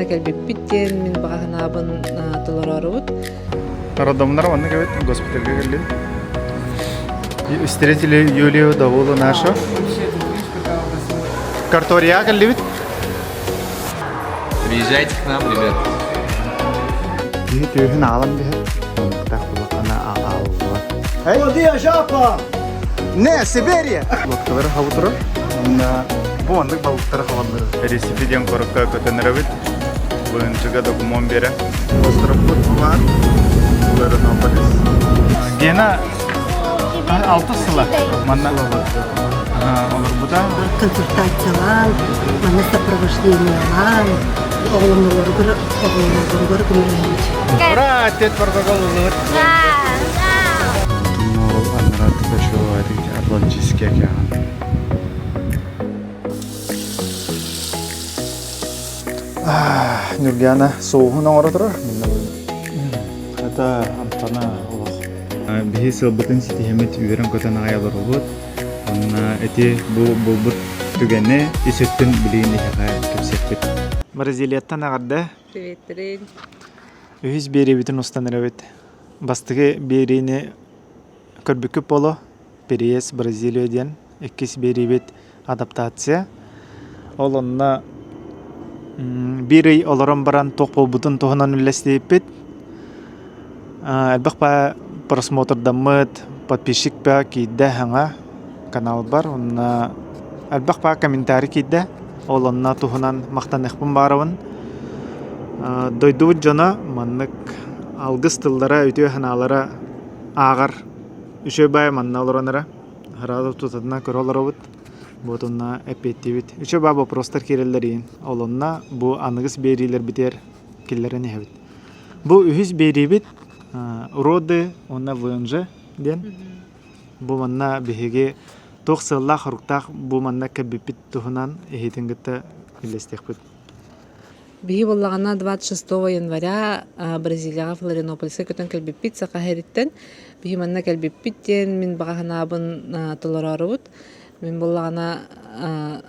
манна кэлбиппит диэн мин баҕа санаабын толороорубут. Роддомнар маннык эбит, госпитальга кэллим. Встретили Юлию Давулу нашу. Картория кэллибит. Приезжайте к нам, ребят. Киһи түөһүн аалан биһэр, оннуктаах булахана ааллыбат. Buon Жапа! Не, Сибирия! Лодкалары хабытырар. Бу маннык балыктары хабаллар. Ресипи диэн куоракка көтөн эрэбит. Быһынчыга докумуон биэрэ. Островпут баар. Флоринополис. Гена алтыс сыла манна олорбута. Консультациялаан, манна сопровождениялаан, оҕолонолоругар оҕолонолоругар көмөлөһөбүт. Ура, тет протокол ыллыбыт. Ол анараа Атлантический океан. Нюргиана соуһун оҥоро турар. Это амтана олох. Биһи сылбытын ситиһэммит үөрэн-көтөн аҕай олоробут. Онно ити бу булбут түгэни ис өттүн билигин эһиэхэ кэпсиэхпит. Бразилияттан эҕэрдэ. Приветтерин. Үһүс биэриибитин устан эрэбит. Бастакы биэриини көрбүккүт буолуо. Переезд Бразилия диэн иккис биэриибит адаптация. Ол онно биир ый олорон баран туох буолбутун туһунан үллэстибиппит. Элбэх баа просмотрдаммыт, подписчик баа киирдэ саҥа каналбар уонна элбэх баа комментарий киирдэ. Ол онно туһунан махтаныахпын баарабын. Дойдубут дьоно маннык алгыс тыллара, үтүө санаалара ааҕар үчүгэй баайы манна олорон эрэ сразу тутатына көрө олоробут. Вот онно эппиэттиибит. Үчүгэй баа вопростар киирэллэр иин. Ол онно бу аныгыс биэриилэрбитигэр киллэрэн иһэбит. Бу үһүс биэриибит роды уонна ВНЖ диэн. Бу манна биһиги туох сыаллаах-соруктаах бу манна кэлбиппит туһунан эһиитин кытта үллэстиэхпит. Биһи буоллаҕына 26 января Бразилияҕа Флоринополиска көтөн кэлбиппит Саха сириттэн. Биһи манна кэлбиппит диэн мин баҕа санаабын толороорубут. Мин буоллаҕына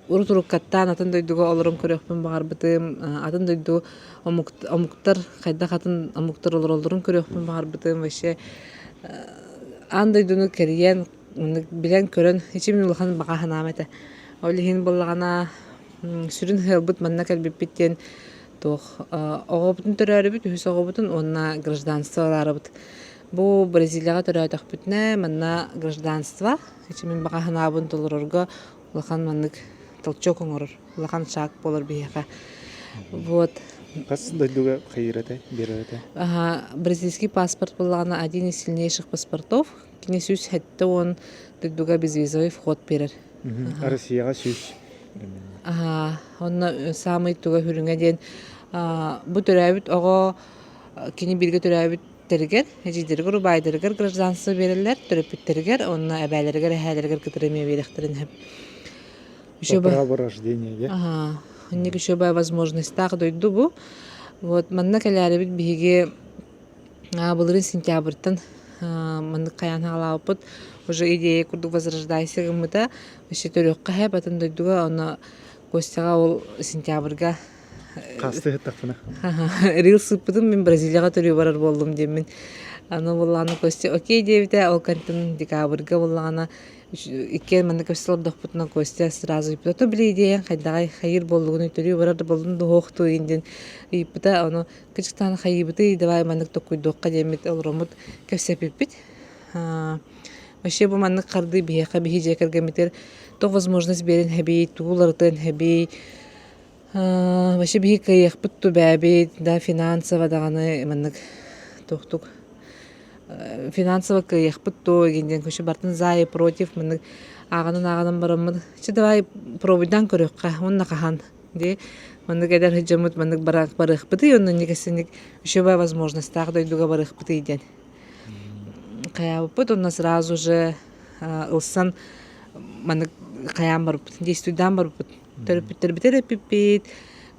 урут уруккаттаан атын дойдуга олорон көрүөхпүн баҕарбытым, атын дойду омуктар хайдах атын омуктар олороллорун көрүөхпүн баҕарбытым. Вообще аан дойдуну кэрийэн билэн-көрөн ичи мин улахан баҕа санаам этэ. Ол иһин буоллаҕына Сүрүн сыалбыт манна кэлбиппит диэн туох оҕобутун төрөөрүбүт, үһүс оҕобутун уонна гражданство ылаарыбыт. Бу Бразилияҕа төрөөтөхпүтүнэ манна гражданство ичи мин баҕа санаабын толорорго улахан маннык толчок оҥорор, улахан шаг буолар биһиэхэ. Вот. Хас дойдуга хайыыр этэй, биэрэр этэй? Бразильский паспорт буоллаҕына один из сильнейших паспортов. Кини 170 дойдуга безвизовый вход биэрэр. Россияҕа 100 Аһаа, онно саамай туга үрүҥэ диэн бу төрөөбүт оҕо кини бииргэ төрөөбүттэригэр, эдьиийдэригэр, убаайдарыгар гражданство биэрэллэр, төрөппүттэригэр уонна эбээлэригэр, эһээлэригэр кытары эмиэ биэриэхтэрин сөп. По праву рождения, да? Аһаа, инник үчүгэй возможностаах дойду бу. Вот манна кэлээрибит биһиги Былырыын сентябрьтан маннык хайаан хаалаабыппыт уже идея курдук возрождайся гыммыта өссө төрүөххэ иһэ атын дойдуга онно Костяҕа ол сентябрьга Хасты ыһыттахпына рил сыппытым мин Бразилияҕа төрүү барар буоллум диэммин аны буоллаҕына Костя окей диэбитэ ол кэнниттэн декабрьга буоллаҕына иккиэн манна көрсө олордохпутуна Костя сразу ыйыппыта то били идеяҥ хайдаҕай хайыыр буоллугунуй төрүү барар да буоллун дуһуохтуу диэн ыйыппыта ону Кычыктаан хайыыбытый, давай маннык токкуйдуохха диэммит олороммут кэпсэппиппит. Вообще бу маннык хардыы биһиэхэ биһи дьиэ кэргэммитигэр туох возможность биэрэн эһэбий, тугу уларытыан эһэбий, вообще биһи кыайыахпыт тубээбит, да финансово даҕаны маннык туохтук финансово кыайыахпыт дуо игин диэн короче бартын за и против маннык ааҕынан-ааҕынан бараммыт чэ давай пробуйдаан көрүөххэ уонна хаһан Дии маннык эдэр сылдьаммыт маннык барыахпытый онно инник үчүгэй возможностаах дойдуга барыахпытый диэн хайаабыппыт онно сразу же ылсан маннык хайаан барбыппыт действуйдаан барбыппыт төрөппүттэрбитигэр эппиппит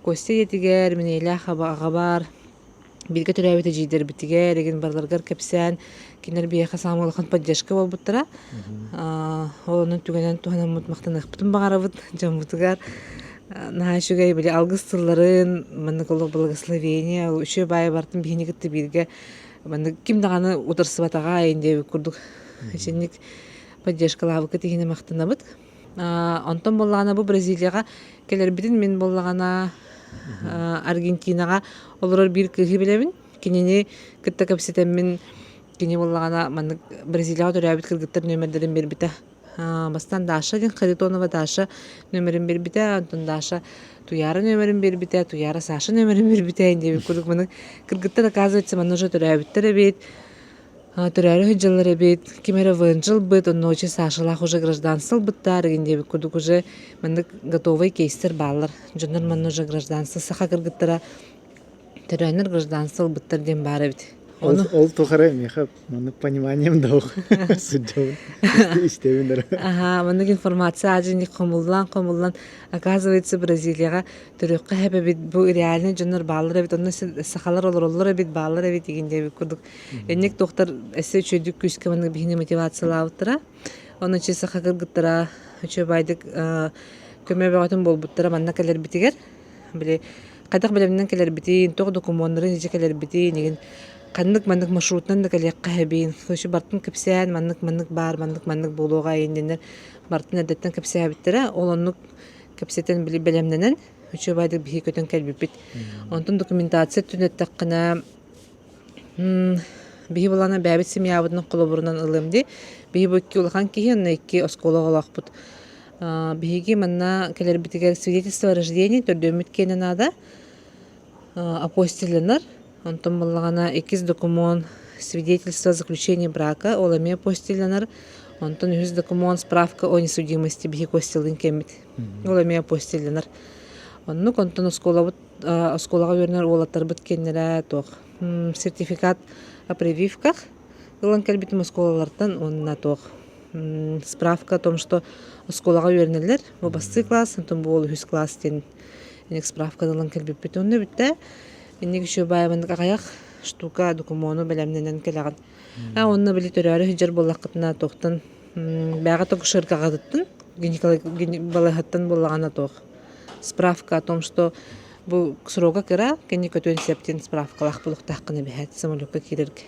Костя ийэтигэр мин ийэлээх аҕабар бииргэ төрөөбүт эдьиийдэрбитигэр игин барыларыгар кэпсээн кинилэр биһиэхэ саамай улахан поддержка буолбуттара ол онон түгэнэн туһанаммыт махтаныахпытын баҕарабыт дьоммутугар. Наһаа үчүгэй били алгыс тылларын, маннык олох благословение, үчүгэй баайы бартын биһини кытта бииргэ маннык ким даҕаны утарсыбатаҕа айын диэбит курдук итинник поддержкалаабыккыт иһин махтанабыт. Онтон буоллаҕына бу Бразилияҕа кэлэрбитин мин буоллаҕына Аргентинаҕа олорор биир кыыһы билэбин. Кинини кытта кэпсэтэммин кини буоллаҕына маннык Бразилияҕа төрөөбүт кыргыттар нүөмэрдэрин биэрбитэ. Бастаан Даша диэн Харитонова Даша нүөмэрин биэрбитэ, онтон Даша Туйаара нүөмэрин биэрбитэ, Туйаара Саша нүөмэрин биэрбитэ диэбит курдук маны кыргыттар оказывается манна уже төрөөбүттэр эбит, төрөөрү сылдьаллар эбит, ким эрэ ВНЖ ылбыт, онно очень Сашалаах уже гражданство ылбыттар игин диэбит курдук уже маннык готовый кейстэр бааллар. Дьоннор манна уже гражданство саха кыргыттара төрөөннөр гражданство ылбыттар диэн баар эбит. Ол, ол тухары миэхэ маннык пониманием да сылдьабын истэбин эрэ. Аха, маннык информация аадьынник хомуллан хомуллан оказывается Бразилияҕа төрүөххэ хэп эбит бу реальный дьоннор бааллар эбит онно сахалар олороллор эбит бааллар эбит игин диэбит курдук инник туохтар эссе үчүгэйдик күүскэ маннык биһини мотивациялаабыттара Ону чи саха кыргыттара үчүгэйдик көмө бөҕөтүн буолбуттара манна кэлэрбитигэр били хайдах бэлэмнэн кэлэрбитин, туох докумуоннарын илдьэ кэлэрбитин, игин ханнык маннык маршрутунан да кэлиэххэ эбиин, короче бартын кэпсээн маннык маннык баар, маннык маннык буолуоҕа иннинэ бартын эрдэттэн кэпсээбиттэрэ, ол оннук кэпсэтэн били бэлэмнэнэн үчүгэйдик биһи көтөн кэлбиппит. Онтон документация өттүн эттэххинэ Биһи былаана бэйэбит семьябытын холобурунан ылыам дии. Биһи бу икки улахан киһи, онно икки оскуола оҕолоохпут. Биһиги манна кэлэрбитигэр свидетельство о рождении төрдүөммүт киэнэ наада. Апостилленар. Онтон буоллаҕына иккис докумуон свидетельство о заключении брака, ол эмиэ апостилленар. Онтон үһүс докумуон справка о несудимости биһи Костялыын кэммит. Ол эмиэ апостилленар. Оннук онтон оскуолабыт оскуолаҕа үөрэнэр уолаттарбыт киэннэрэ туох сертификат о прививках ылан кэлбитим оскуолалартан уонна туох справка о том, что оскуолаҕа үөрэнэллэр бу бастыы класс, онтон бу уол үһүс класс диэн инник справканы ылан кэлбиппит. Онно бүттэ. Инник еще баайабын аҕыйах штука докумуону бэлэмнэнэн кэлэҕин. А онно били төрөөрү сылдьар буоллаххытына туохтан бээҕэ токушеркаҕытыттан балыыһаттан буоллаҕына туох справка о том, что бу срога кыра, кини көтүөн сөп диэн справкалаах буолуохтааххын эбэһээт самолекка киирэргэ.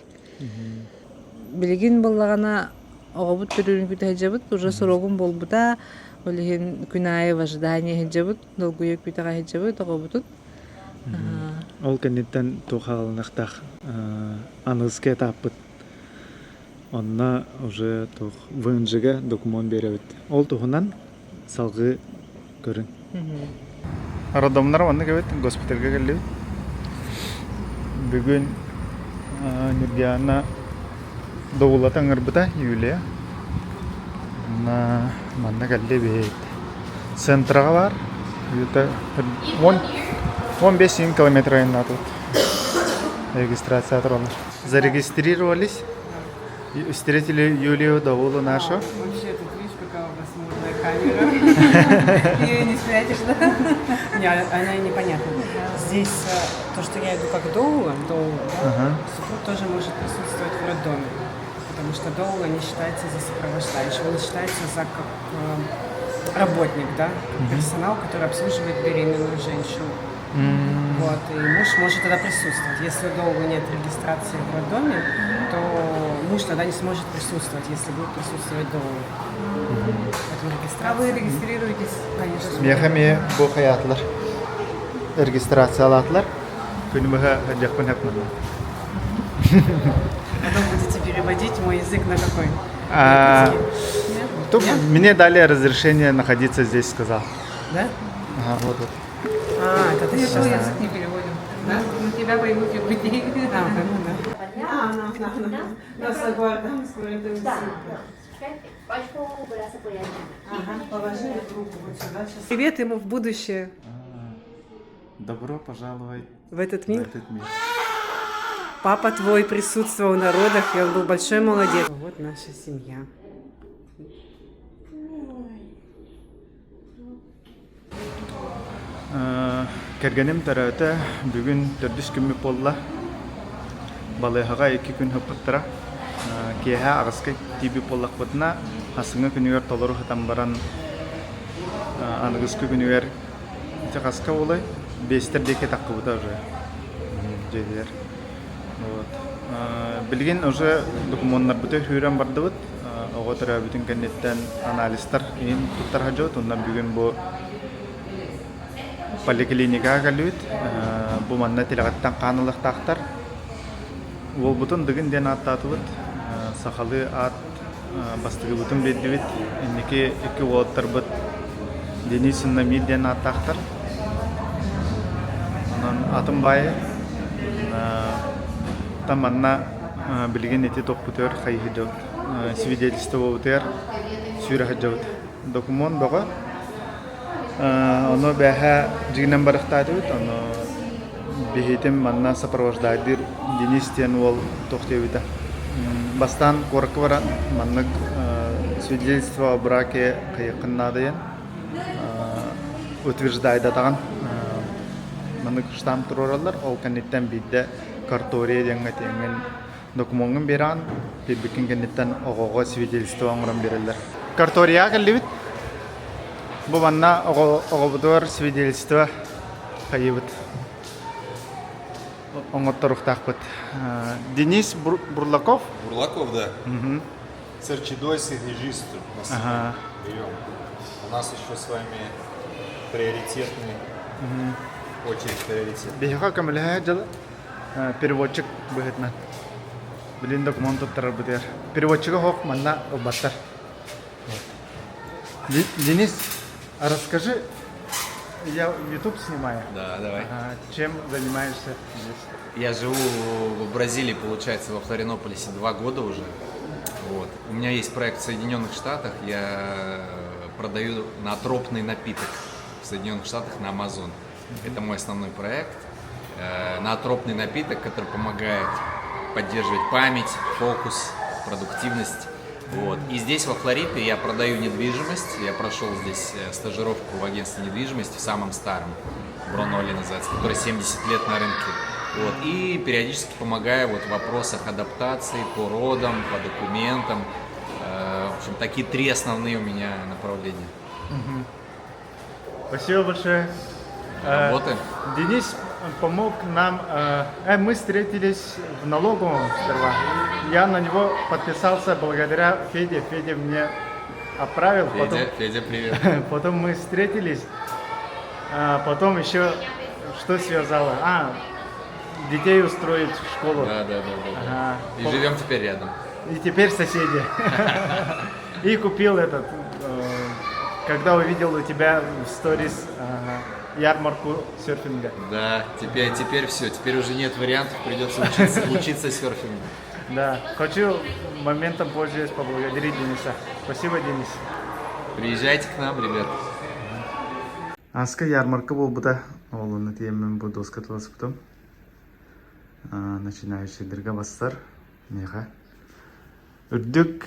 Билигин буоллаҕына оҕобут төрүүрүн күүтэ сылдьабыт, уже срогум буолбута, ол иһин күн аайы в ожидании сылдьабыт, долгуйа күүтэҕэ сылдьабыт оҕобутун. Ол кэнниттэн туох хаалыныахтаах аныгыскы этаппыт онно уже туох ВНЖ-га докумуон биэрэбит. Ол туһунан салгыы көрүҥ. Роддомнар маннык эбит, госпитальга кэллибит. Бүгүн Нюргиана Доулата ыҥырбыта, Юлия. Манна, манна кэллибит. Центраҕа баар. Где-то 15 километр айаннаатыбыт. Регистрация тураллар. Зарегистрировались. Встретили Юлию Давулу нашу. Вообще, тут видишь, какая у вас модная камера. Ее не спрячешь, да? Не, она и непонятна. Здесь э, то, что я иду как доула, доула, да, Ага. супруг тоже может присутствовать в роддоме, потому что доула не считается за сопровождающего, он считается за как э, работник, да, как персонал, который обслуживает беременную женщину. Вот, и муж может тогда присутствовать. Если долго нет регистрации в роддоме, то муж тогда не сможет присутствовать, если будет присутствовать доула. Поэтому А вы регистрация, регистрируетесь? конечно. Миэхэ эмиэ бу хайаатылар регистрациялаатылар. Күнү быһа дьахпын хапмын. Потом будете переводить мой язык на какой? А, Якутский? Тут мне дали разрешение находиться здесь, сказал. Да? Ага, вот вот. А, это ты сейчас. Мы язык не переводим. Да? На тебя поймут якутии. А, пойму, да. Ah, no, no, no. Nos aguardamos Да, Пачку Ага, положили руку вот сюда. Сейчас. Привет ему в будущее, Добро пожаловать в этот в мир. этот мир. Папа твой присутствовал на родах, и он был большой молодец. Вот наша семья. Кэргэним төрөөтө бүгүн төрдүс күммүт буолла. Балыыһаҕа икки күн ыппыттара. Киэһэ аҕыска тиийбит буоллахпытына, хасыҥҥы күнүгэр толору сытан баран, аныгыскы күнүгэр Ити хаска буолай? Биэстэр диэки таххыбыта уже дьиэтигэр. Вот. Билигин уже докумуоннарбыты үүрэн бардыбыт. Оҕо төрөөбүтүн кэнниттэн анализтар иһин туттар дьот. Онно бүгүн бу поликлиникаҕа кэллибит. Бу манна тилэҕиттэн хаан ылыахтаахтар. Уолбутун Дыгын диэн ааттаатыбыт. Сахалыы аат бастакыбытын биэрдибит. Инники икки уолаттарбыт Денис уонна Мир диэн ааттаахтар. Онон атын баайы. Там манна билигин ити тохпутугар хайыһыдьабыт. Свидетельствобытыгар сүүрэ сылдьабыт. Докумуон бөҕө. Ону бээһээ дьиҥинэн барыахтаатыбыт, ону биһитим манна сопровождайдыыр Денис диэн уол туох диэбитэ. Бастаан куоракка баран маннык свидетельство о браке хайыаххын наадайан утверждайдатаҕын маннык штамп туруораллар, ол кэнниттэн биирдэ картория диэҥҥэ тиэҥҥин докумуоҥҥун биэрэҕин, биэрбиккин кэнниттэн оҕоҕо свидетельство оҥорон биэрэллэр. Карторияҕа кэллибит. Бу манна оҕобутугар свидетельство хайыыбыт оҥотторуохтаахпыт. Денис Бурлаков. Бурлаков, да. Угу. Certidões e registro. Ага. Берем. У нас еще с вами приоритетный угу. очередь приоритет. Биһиэхэ көмөлөһө дьыл переводчик быһыытынан. Билин документ туттарарбытыгар. Переводчига хоох манна ылбаттар. Денис, расскажи, я YouTube снимаю. Да, давай. Ага, чем занимаешься здесь? Я живу в Бразилии, получается, во Флоринополисе два года уже. Вот. У меня есть проект в Соединенных Штатах, я продаю натропный напиток в Соединенных Штатах на Amazon. Это мой основной проект. Э, Наотропный напиток, который помогает поддерживать память, фокус, продуктивность. Вот. И здесь, во Флориде, я продаю недвижимость. Я прошел здесь э, стажировку в агентстве недвижимости, в самом старом, Броноли называется, который 70 лет на рынке. Вот. И периодически помогаю вот в вопросах адаптации по родам, по документам. Э, в общем, такие три основные у меня направления. Спасибо большое. Э, Работаем. Денис помог нам. Э, мы встретились в налоговом сперва. Я на него подписался благодаря Феде. Федя мне отправил. Федя, Потом, Федя, привет. потом мы встретились. А потом еще что связало? А, детей устроить в школу. Да, да, да, да. да. Ага. И живем теперь рядом. И теперь соседи. И купил этот, э, когда увидел у тебя в сторис э, ярмарку серфинга. Да, теперь, теперь все, теперь уже нет вариантов, придется учиться, учиться серфингу. Да, хочу моментом пользуясь поблагодарить Дениса. Спасибо, Денис. Приезжайте к нам, ребят. Аска ярмарка буолбута. Ол онно тиэммин бу доска туласпытым. Начинающийдергэ бассар миэхэ. Үрдүк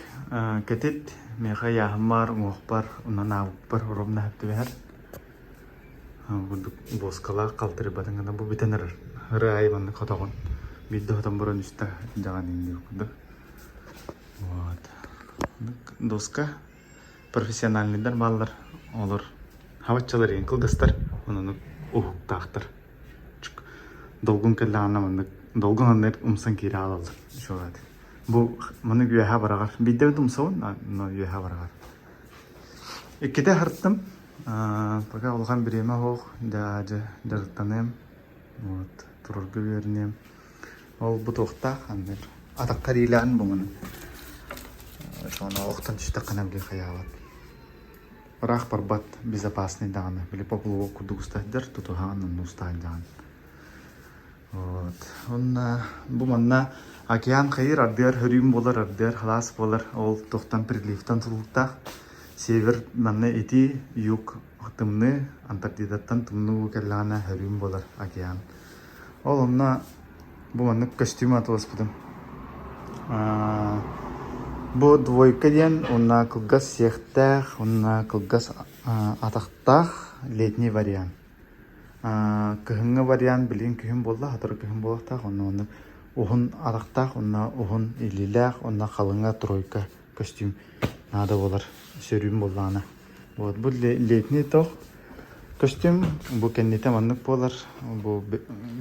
кэтит миэхэ ыйааһыммар, уҥуохпар, онон аабыппар ровно сөп түбэһэр. Курдук буоскалаах халтарыйбатын гына бу бүтэн эрэр. Ырыа аайы маннык хотоҕун. Биирдэ хотон баран үстэ дьаҕан иҥниир курдук. Вот. Доска профессиональныйдар бааллар. Олор хабаччалар иһин кылгастар, онон уһуктаахтар. Долгун кэллэҕинэ маннык долгун анныгар умсан киирэ хаалаллар. Бу маннык үөһэ бараҕар. Биирдэ эмит умсабын, но үөһэ бараҕар. Иккитэ аһарттым. Пока улахан бириэмэ суох, дьэ дьарыктаныам. Вот, турарга үөрэниэм. Ол бу туохтаах аннык атахха иилээн бу маны. Соны охтон түстэххинэ били хайаабат. Ыраах барбат безопасный даҕаны. Били поплавок курдук устаһдьар, тутуһаҕын онно устаһдьаҕын. Вот. Онно бу манна океан хайыр ардыгар хөрүүм буолар, ардыгар халаас буолар. Ол тохтон приливтан тутулуктаах. Север манна итии, юг тымныы, Антарктидаттан тымныы уу кэллэҕинэ хөрүүм буолар океан. Ол онно бу маннык көстүүм атыласпытым. Бу двойка диэн уонна кылгас сиэхтээх уонна кылгас атахтаах летний вариант. Кыһыҥҥы вариант билигин күһүн буолла, сотору күһүн буолуохтаах онно маннык уһун атахтаах уонна уһун илиилээх уонна халыҥа тройка көстүүм наада буолар сөрүүн буоллаҕына. Вот бу летний тох. Көстүүм бу кэннитэ маннык буолар, бу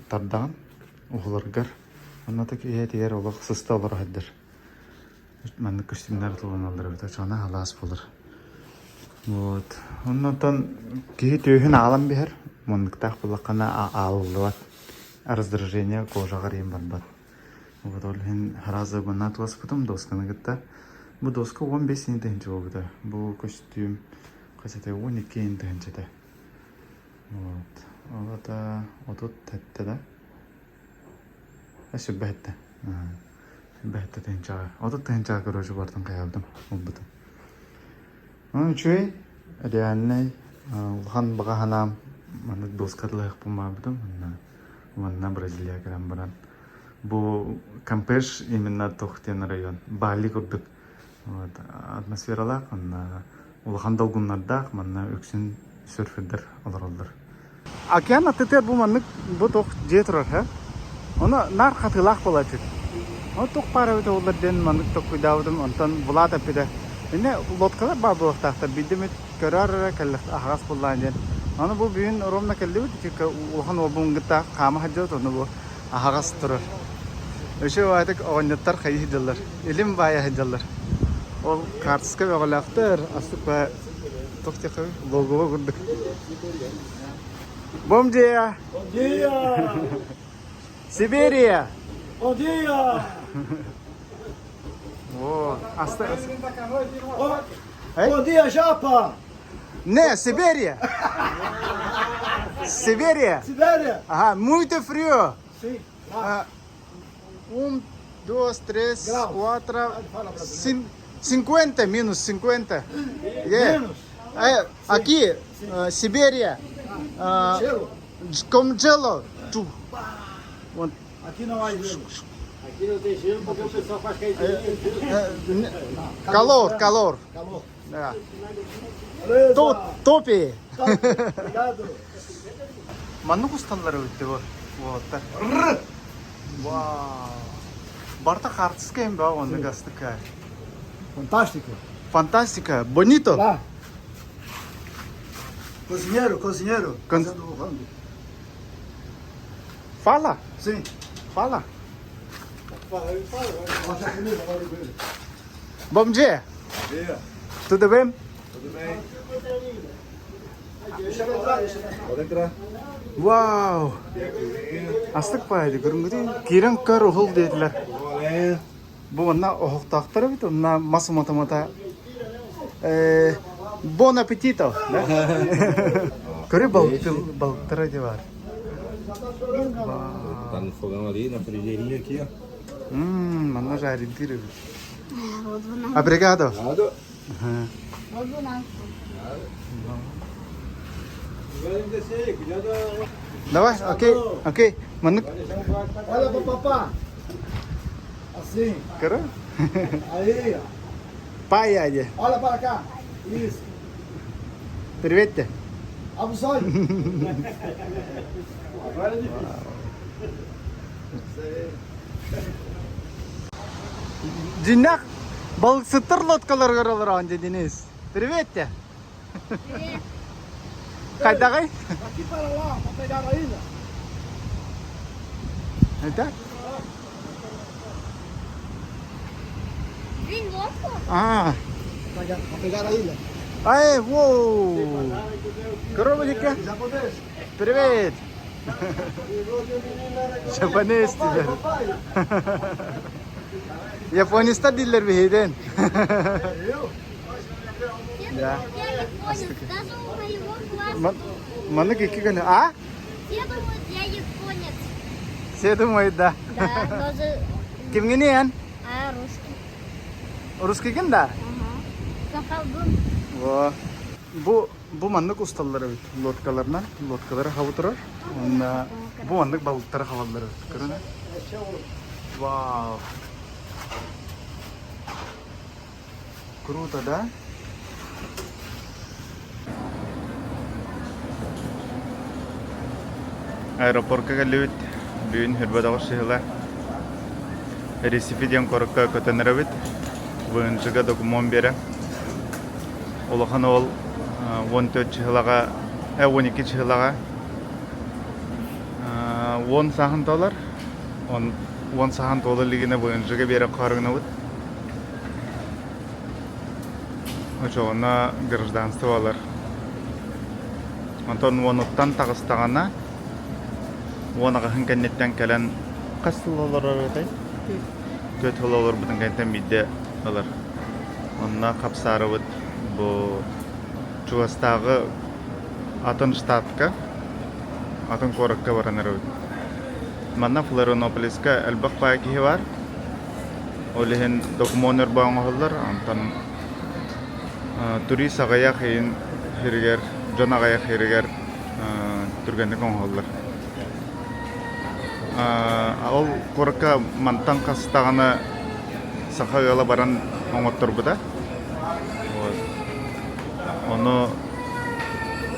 тардаҕын уһуларгар. Онно иһэтигэр олох сыста олоро сылдьар. Маннык көстүүмнэр тылланаллар эбит, оччоҕуна халаас буолар. Вот. Оннотон киһи түөһүн аалан биһэр, манныктаах буоллаххына аалыллыбат. Раздражение кожаҕа иһин барбат. Вот ол иһин сразу манна атыласпытым досканы кытта. Бу доска 15 тыһыынча буолбута. Бу көстүүм хас этэ 12 тыһыынча этэ. Вот. Ол ата 37 да. Сүрбэһиттэ. Сүрбэһиттэ тыһыынчаҕа. 30 тыһыынчаҕа короче бартын хайаабытым, ылбытым. Ну, үчүгэй, реальнай, улахан баҕа санаам маннык доска атылаһыахпын баҕарбытым. Манна, манна Бразилия кэлэн баран. Бу Кампеш именно туох диэн район, Бали курдук. Вот, атмосфералаах, манна улахан долгуннардаах, манна үксүн серфердэр олороллор. Океан аттытыгар бу маннык бу туох дьиэ турар һэ. Ону наар хатыылаах буолааччы. Ону туох баар эбитэ буоллар диэн маннык толкуйдаабытым. Онтон Влад эппитэ. Иннэ лодкалар баар буолуохтаахтар. Биирдэ эмит көрөөр эрэ кэллэх аһаҕас буоллаҕын диэн. Аны бу бүгүн ровно кэллибит. Ити улахан уолбун кытта хаама сылдьабыт. Ону бу аһаҕас турар. Өссө баайтык оҕонньоттор хайыы сылдьаллар. Илим баайа сылдьаллар. Ол хаартыска бөҕөлөөхтөр. Астык баа туох диэххэ логово курдук. Bom dia! Bom dia! Сибирия! Bom dia! О, аста... Bom dia, Japa! Не, Сибирия! Сибирия! Sibéria! Ага, muito frio! Sim. Ah, um, dois, três, Graus. quatro, 50, минус 50. Yeah. Menos. Э, Aquí, э, Сибирия. Э, Gelo. Con gelo. Ту. Вот. Aqui não há gelo. Aqui não tem gelo porque o pessoal faz caipirinha. Э, Calor, calor. Calor. Да. Beleza. Топи. Obrigado. Маннык усталлар эбит бу уолаттар. Вау. Барта хаартыска эм баа оннук астыка. Fantástico. Фантастика. Bonito. Lá. Cozinheiro, cozinheiro. Con- Fazendo o rango. Fala. Sim. Fala. Fala, ele fala. Mostra a comida agora com ele. Bom dia. Dia. Tudo bem? Tudo bem? Deixa eu entrar, deixa eu entrar. Pode entrar. Вау. Астык баайды көрүҥҥүтүй. Киирэн көр уһул диэтилэр. Бу манна оһохтоохтор эбит, онно мас умата-умата э, Buon appetito! Да? Көрү балыктара де бар. Tá no fogão ali, na frigeirinha aqui, ó. Ммм, манна жаридыр эбит. Obrigado. Nada. Давай, окей, окей. Маннык Olha pro papá. Assim. көрө. Aí, ó. Пая де. Olha para cá. Isso. Привет те. Abre os olhos. Agora é difícil. Дьиҥнээх балыксыттар лодкаларыгар олороон дьэ Денис. Привет те. Привет. Хайдаҕый? Aqui para lá, para pegar a ilha. Это? Vem лодку? А, Para pegar a ilha. ай, воу. Коробочка. Japonês. Привет. Japonés Papai, дииллэр. papai. Японецтар дииллэр биһиден. Eu? Да. Я японец. Даже у моего класса. Маннык икки күн. А? Все думают, я японец. Все думают, да. Да, даже... Кимҥиний эн? А, русский. Русскийгин да? Ага. Сахалбын. Во. Бу бу маннык усталлар эбит лодкаларынан. Лодкалары хаба турар. Уонна бу маннык балыктары хабаллар эбит. Көрүнэ. Вау. Круто, да? Аэропорка кэллибит. Бүгүн Хүрбэдэҕэ сыһыла. Ресифи диэн куоракка көтөн эрэбит. ВНЖ-га докумуон биэрэ. Улахан уол 14 чыһылаҕа 12 чыһылаҕа 10 сааһын туолар. 10 сааһын туола илигинэ ВНЖ-га биэрэн хаһаргынабыт. Очоҕуна гражданство ылар. Онтон уонуттан таҕыстаҕына 10 аҕыһын кэнниттэн кэлэн хас сыл олорор этэй? 4 сыл олорбутун кэнниттэн биирдэ ылар. Онно хапсаарыбыт бу чугастааҕы атын штатка, атын куоракка баран эрэбит. Манна Флорианополиска элбэх баай киһи баар. Ол иһин докумуон өрбө оҥоһуллар, онтон турист аҕыйах иһин сиригэр, дьон аҕыйах сиригэр түргэнник оҥоһуллар. Ол куоракка мантан хас даҕаны саха ыала баран оҥотторбута. Вот. Ону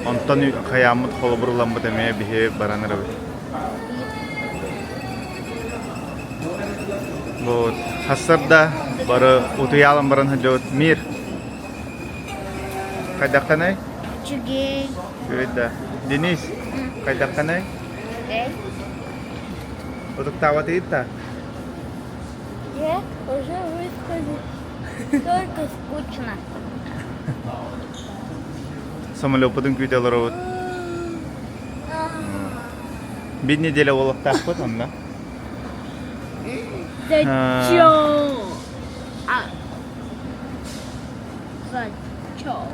онтон хайааммыт холобуруламмыт эмиэ биһи баран эрэбит. Вот. Хассарда бары утуйаалан баран сылдьабыт. Мир. Хайдаххыный? Үчүгэй. Үчүгэй да. Денис, хайдаххыный? Үчүгэй. Утуктаабатыгыт да? Я уже выспалась. Только скучно. Самолеппутун күүтэ олоробут. Биир неделя буолуохтаахпыт онно. Зачем? А. Зачем?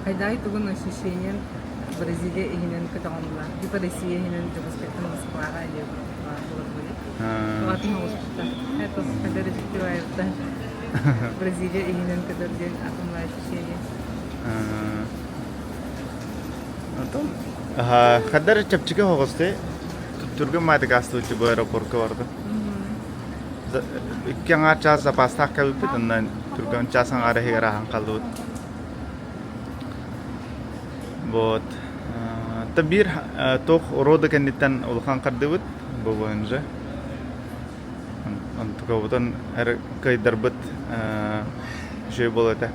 Хайдай тугун ощущением Бразилия иһинэн көтөҕөн була. Типа Россия иһинэн Дьокуускайтан Москваҕа или буолар Тугатын оҕуспута. Это хайдар эффективайбыта. Бразилия иһинэн көтөр диэн атомное ощущение. Отон хайдар чэпчэки оҕусты түргэн маатык астыбыт бу аэропортка барды. Икки аҥаар чаас запастаах кэлбиппит, онон түргэн чаас аҥаара иһигэр ааһан хааллыбыт. Вот. Та биир туох рода кэнниттэн улахан хардыбыт бу ВНЖ. Онтукабытын эр кыайдарбыт үчүгэй буолуо этэ.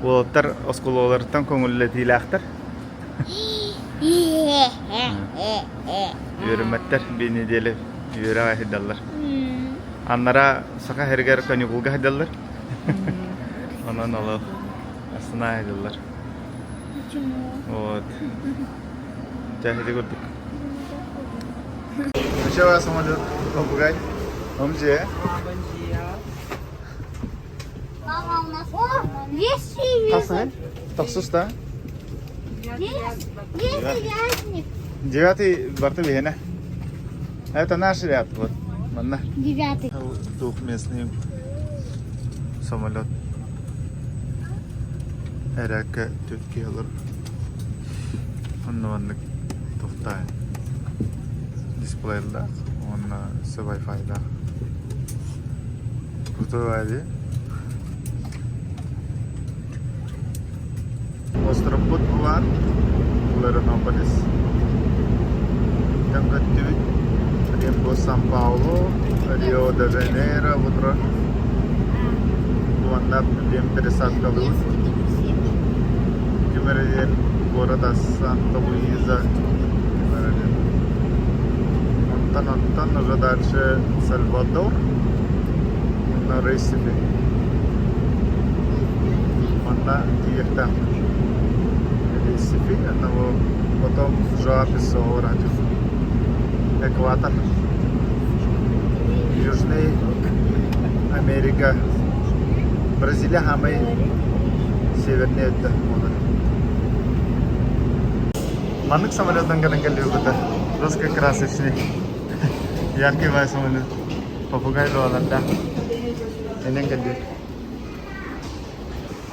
Уолаттар оскуолаларыттан көҥүллэтиилээхтэр. Үөрэммэттэр биир неделя үөрэх сылдьаллар. Аннара Саха сиригэр каникулга сылдьаллар. Онон олох астына сылдьаллар. Вот. Дьэ, ити курдук. Еще самолет попугай. Bom dia. Bom dia. Мама, у нас О, весь Хасан? Тохсус да? Весь девятник. Девятый барты биһиэнэ. Это наш ряд, вот. Манна. Девятый. Двухместный самолет. Эрээккэ түөрт киһи олорор. Онно маннык тохтоон дисплейдаах уонна өссө вай-файдаах. Крутой дии. Островпут баар Флорианополис. Тэн көттүбүт. Римбо Сан-Паулу, Рио-де-Жанейро утро. Уонна диэн пересадкалыыбыт. Ким эрэ диэн куорат Санта-Луиза ким эрэ диэн. Онтон онтон уже дальше Сальвадор уонна Ресифи. Манна тиийиэхтээхпит. Ресифи, одного потом Жоа-Песоа Экватор. Южный Америка. Бразилия самый северный өттө буолар. Маннык самолетынан кэлэн кэллибит Жестко красочный. Яркий бай самолет. Попугай буоларда. Энен кэллибит.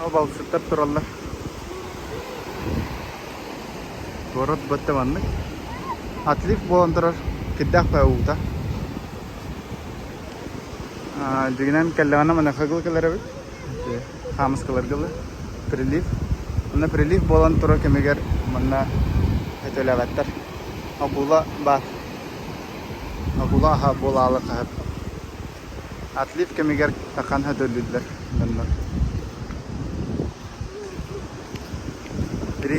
Ол балыксыттар тураллар. Куорат бытта маннык. Отлив буолан турар кирдээх баа уута. Дьиҥинэн кэллэҕинэ маныаха дылы кэлэр эбит. Хаамыскаларга дылы. Прилив. Онно прилив буолан турар кэмигэр манна өтөлөөбөттөр. Акула баар. Акула аһа буолаалы хаһып. Отлив кэмигэр тахан өтөлүүллэр дьоннор.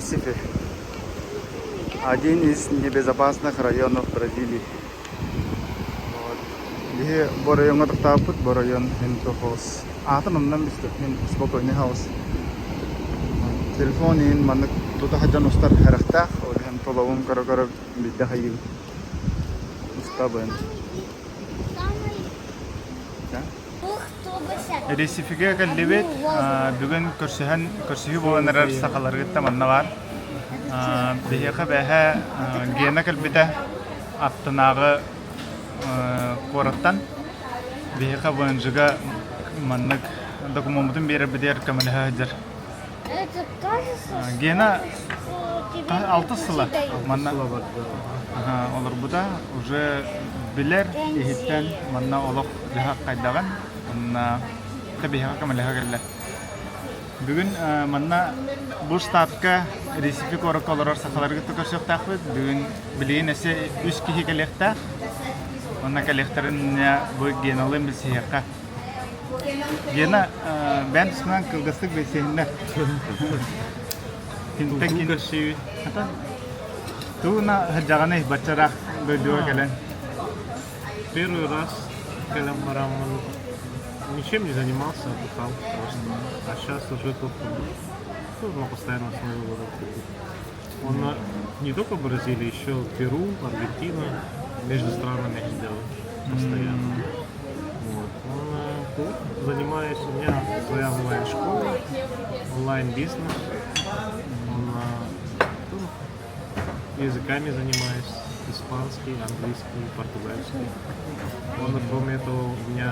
Ресифи. Один из небезопасных районов Бразилии. Вот. Биһи бу оройуоҥҥа тохтооппут, бу оройуон Энтохос. Аатын оннан бистэ, мин спокойный хаус. Телефон иһин маннык тута сылдьан устар сэрэхтээх, ол иһин толобун көрө-көрө биирдэ хайыыбын. Устабын. Ресифигэ кэллибит. Бүгүн көрсүһэн көрсүһүү буолан эрэр сахаларгытта манна баар. Биһиэхэ бэһэ Гена кэлбитэ аттынааҕы куораттан. Биһиэхэ ВНЖ-га маннык докумуоммутун биэрэрбитигэр көмөлөһө сылдьар. Гена алтыс сыла манна олорбута уже билэр иһиттэн манна олох дьаһах хайдаҕын уонна биһиэхэ көмөлөһө кэллэ. Бүгүн манна бу штатка Ресифи куоракка олорор сахалары кытта көрсүөхтээхпит. Бүгүн билигин өссө үс киһи кэлиэхтээх. Онно кэлиэхтэрин бу Геналыын билсиһиэххэ. Гена, бэйэм тусунан кылгастык билсиһиннэр. Кинтэн кин көрсүүбүт. Тууна сылдьаҕыный баччараах дойдуга кэлэн. Первый раз кэлэн бараммын ничем не занимался, отдыхал просто. А сейчас уже тут ну, на постоянной основе буду. Он не только в Бразилии, еще Перу, Аргентина, между странами делаю постоянно. Вот. Он, тут занимаюсь, у меня своя онлайн-школа, онлайн-бизнес. Он, ну, языками занимаюсь, испанский, английский, португальский. Он, кроме этого, у меня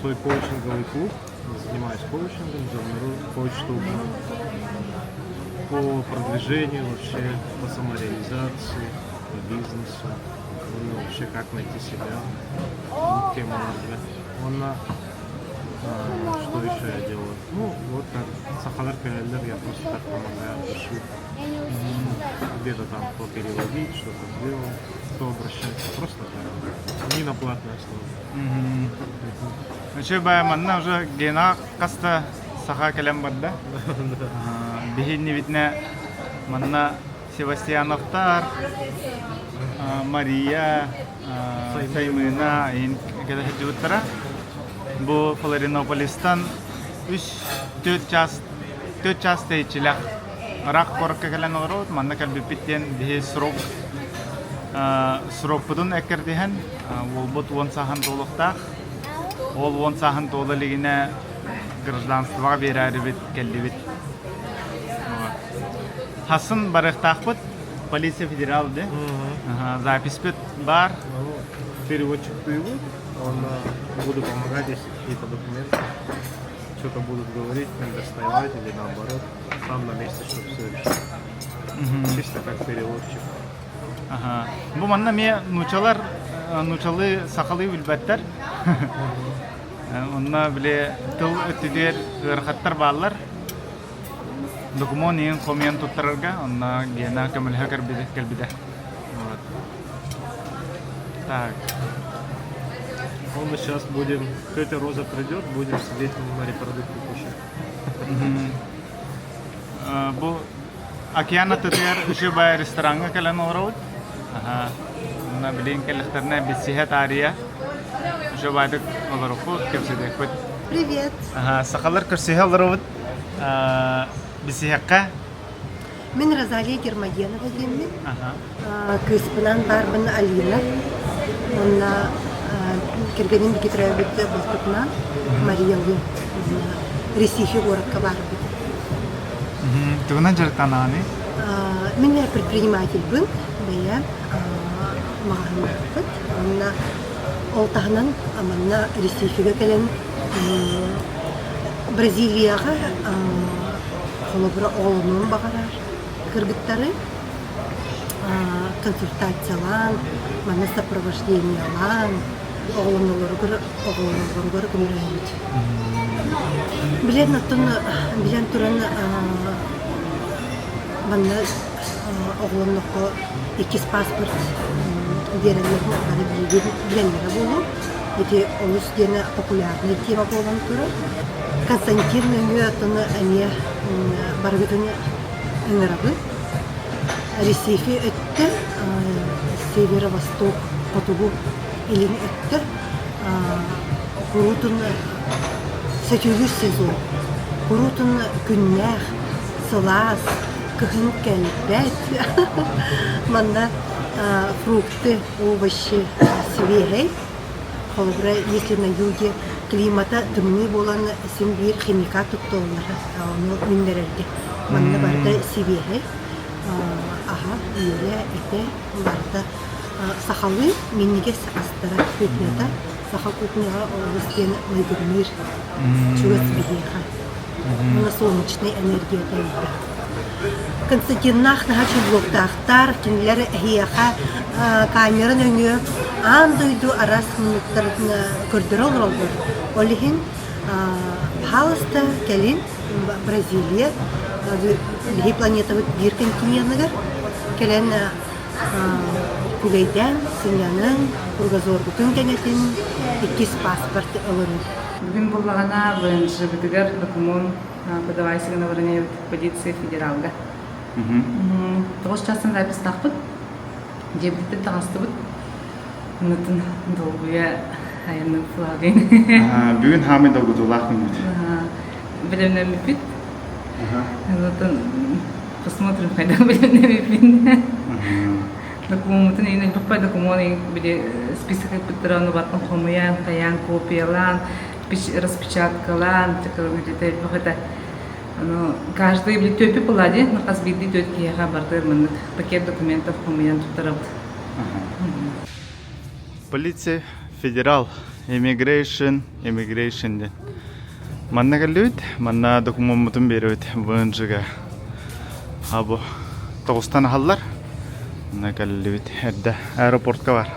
свой коучинговый клуб, занимаюсь коучингом, коуч по продвижению вообще, по самореализации, по бизнесу, ну, вообще как найти себя, тема Он а, что еще я делаю? Ну, вот так, Сахалар кэлэллэр, я просто так помогаю от души. Где-то там попереводить, что-то сделал, кто обращается, просто так, не на платной основе. Үчүгэй баҕайы манна уже Гена хаста саха кэлэн барда. Биһиннибитинэ манна Севастьяновтар, Мария, Саймына иһин кэлэ сылдьыбыттара. Бу Флоринополистан үс төрт час төрт час тэйиччилээх ыраах куоракка кэлэн олоробут. Манна кэлбиппит диэн биһи срок срокпутун эккирдиһэн уолбут уон сааһын туолуохтаах. Ол уон сааһын туола илигинэ гражданствоҕа биэрээрибит кэллибит. Хасын барыахтаахпыт. Полиция федерал да? Записпыт бар. Переводчик будет, он буду помогать, если какие-то документы, что-то будут говорить, не доставать или наоборот, сам на месте, чтобы все решить. Чисто как переводчик. Аха. Бу манна эмиэ нуучалар нуучалыы сахалыы билбэттэр. Онно били тыл өттүгэр ыарахаттар бааллар. Докумуон иһин хомуйан туттарарга онно Гена көмөлөһө кэлбитэ. Вот. Так. Он сейчас будем, тетя Роза придет, будем сидеть морепродукты кушать. Бу океан аттытыгар үчүгэй рестораҥҥа кэлэн олоробут. Онно билигин кэллэхтэринэ билсиһэ таарыйа үчүгэйдик олорукпут, кэпсэтиэхпит. Привет. Сахалар көрсүһэ олоробут. Билсиһэххэ. Мин Розалия Гермогенова диэммин. Кыыспынан баарбын Алина. Уонна кэргэним бигэ төрөөбүт балтытынан Мария Лу. Ресихи куоракка баарбыт. Тугунан дьарыктанаҕыный? Мин предпринимательбын, бэйэм маҕаһыыннаахпыт. Уонна ол таһынан манна Ресихигэ кэлэн Бразилияҕа холобура оҕолонуон баҕарар кыргыттары консультациялаан, манна сопровождениелаан оҕолоноллоругар оҕолоноллоругар көмөлөһөбүт. Билэн оттон билэн туран манна оҕолонноххо иккис паспорт биэрэллэр бары билэллэрэ буолуо. Ити олус диэн популярный тема буолан турар. Константин нөҥүө оттон эмиэ барыгытын. ыҥырабын. Ресифи өттө северо-восток хотугу илин өттө куруутун сөтүөлүүр сезон. Куруутун күннээх, сылаас, кыһын кэлбэт. Манна фрукты, овощи свежай. Холобура, если на юге климата тымныы буолан син биир химикат тутталлара, ону үүннэрэргэ. Манна барыта сибиэһэй, аһа, үөлэ, этэ барыта сахалыы минньигэс астара кухнята саха кухняҕа олус диэн майгынныыр чугас биһиэхэ. Уонна солнечнай энергията элбэх. Константиннаах наһаа чулуоктаахтар, кинилэр эһиэхэ камера нөҥүө аан дойду араас муннуктарын көрдөрө олороллор. Ол иһин пожалуйста, кэлин Бразилия биһи планетабыт биир континеныгар кэлэн күлэйдээн, сынньаныҥ, кругозоргутун кэҥэтин, иккис паспорт ылыныҥ. Бүгүн буллаҕына ВНЖ-бытыгар докумуон подавайся на полиция федералга. Тоҕус чаастан записьтаахпыт. Дьиэбититтэн таҕыстыбыт. Оннуттан долгуйа айаннык флагын. Бүгүн хаамай долгутуулаах күммүт. Бэлэмнэммиппит. Оннуттан посмотрим хайдах бэлэмнэммиппин. Докумуоммутун иин элбэх докумуон били список ыппыттара ону бартын хомуйан, хайаан, копиялаан, распечаткалаан, где-то элбэх этэ. Ону каждый били түөппү была дии, хас биирдии түөт киһиэхэ бардыр маннык пакет документов хомуйан туттарабыт. Полиция федерал immigration immigration диэн. Манна кэллибит, манна докумуоммутун биэрэбит ВНЖ-га. Абу тоҕустан аһаллар. Манна кэллибит эрдэ аэропортка бар.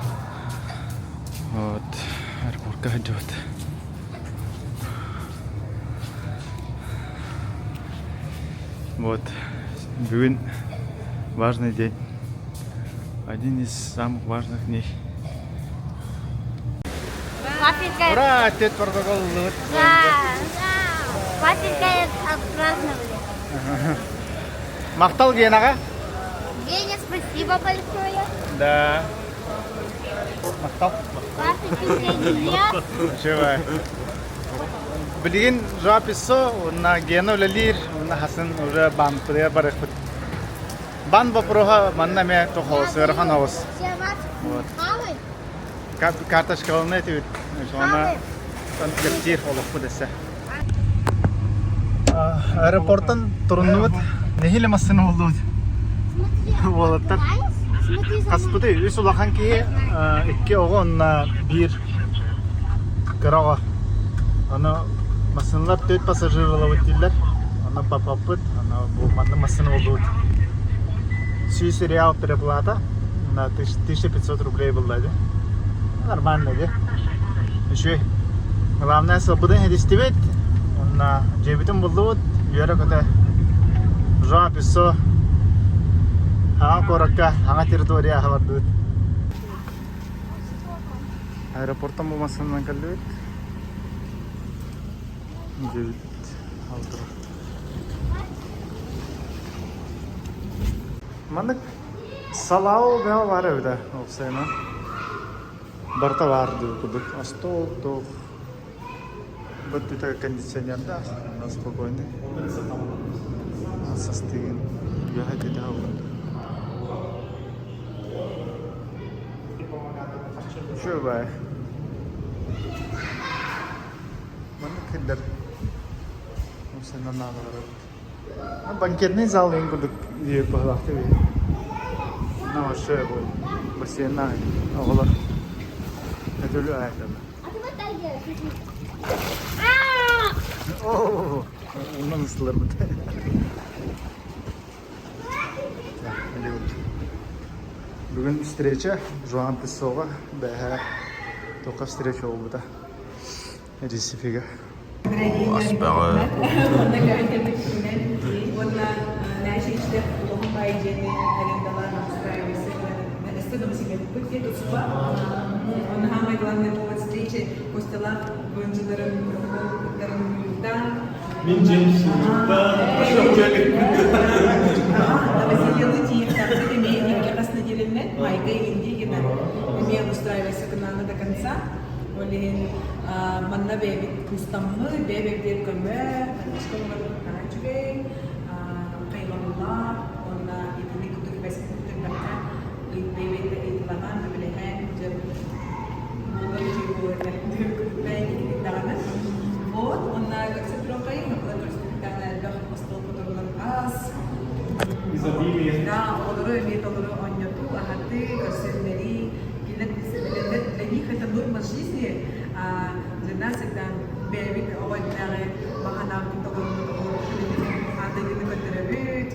Вот аэропортка сылдьыбыт. Вот бүгүн важный день. Один из самых важных дней. Папенька... Ура! Тет протокол Да, Папенька отпраздновали. Махтал Генаҕа. Геня, спасибо большое. Да. Махтал. Папенька, Чего? Билигин Жаписо, уонна Гена үлэлиир, уонна хасын уже баампырыгар барыахпыт. Бан вопроһа манна эмиэ тохоос, ыарахан оҕус. Вот. Карточкалана этибит. Она кэпсиир олохпут эссе. Аэропорттан туруннубут. Нэһилэ массыына булдубут. Уолаттар хаспыты үс улахан киһи, икки оҕо онна биир кыра оҕо. Аны массыыналар төрт пассажир ылабыт дииллэр. Онно папаппыт, аны бу манна массыына булдубут. 100 реал переплата на 1500 рублей булла дии. Нормально дии. Үчүгэй. Главное сылбытын иһитистибит. Уонна дьиэбитин буллубут. Үөрэ-көтө Жуан Писсо хаҥа куоракка хаҥа территорияҕа бардыбыт. Аэропорттан бу массыынанан кэллибит. Дьиэбит алтыра. Маннык салаал бөҕө баар эбит уопсайынан. Барыта баар дуу курдук. Остуол, туох Бөттүтэ кондиционердаах, онно спокойный. Састыгын үөһэ түтэ Үчүгэй. Маннык кирдэр Уопсайынан наадалар эбит. Банкетный зал деген курдук быһылаахтык На вообще бу бассейннаах оҕолор өтөлү аайдалар. Оо, онон ыстыларбыт. Бүгүн встреча Жуан Песоға бэһэ тоқа встреча буолбута. Ресифига. Ас бөҕө. Мин Джеймс Майга Индигина эмиэ устраивайся гынааны до конца. Ол иһин манна бэйэбит куустаммыт, бэйэ-бэйэбитигэр көмө, поддержка оҥорбут наһаа үчүгэй, хайҕабыллаах уонна итини курдук бэспит бэйэ-бэйэтэ ыйыталаһан, көмөлөһөн, дьэ буолар үчүгэй буолар этэ кытта даҕаны. Вот, уонна көрсө туруоххайын, оҕолор көрсүбүттэҕинэ элбэх остуол которулар ас. Изобилие. Да, оҕолору эмиэ толору оонньотуу, аһатыы, көрсүһүннэрии, кинилэр для них это норма жизни, а для нас это бэйэбит оҕо эрдэҕи баҕанаабытын толоруммут оҕолорбутун андайыыны көрдөрөбүт.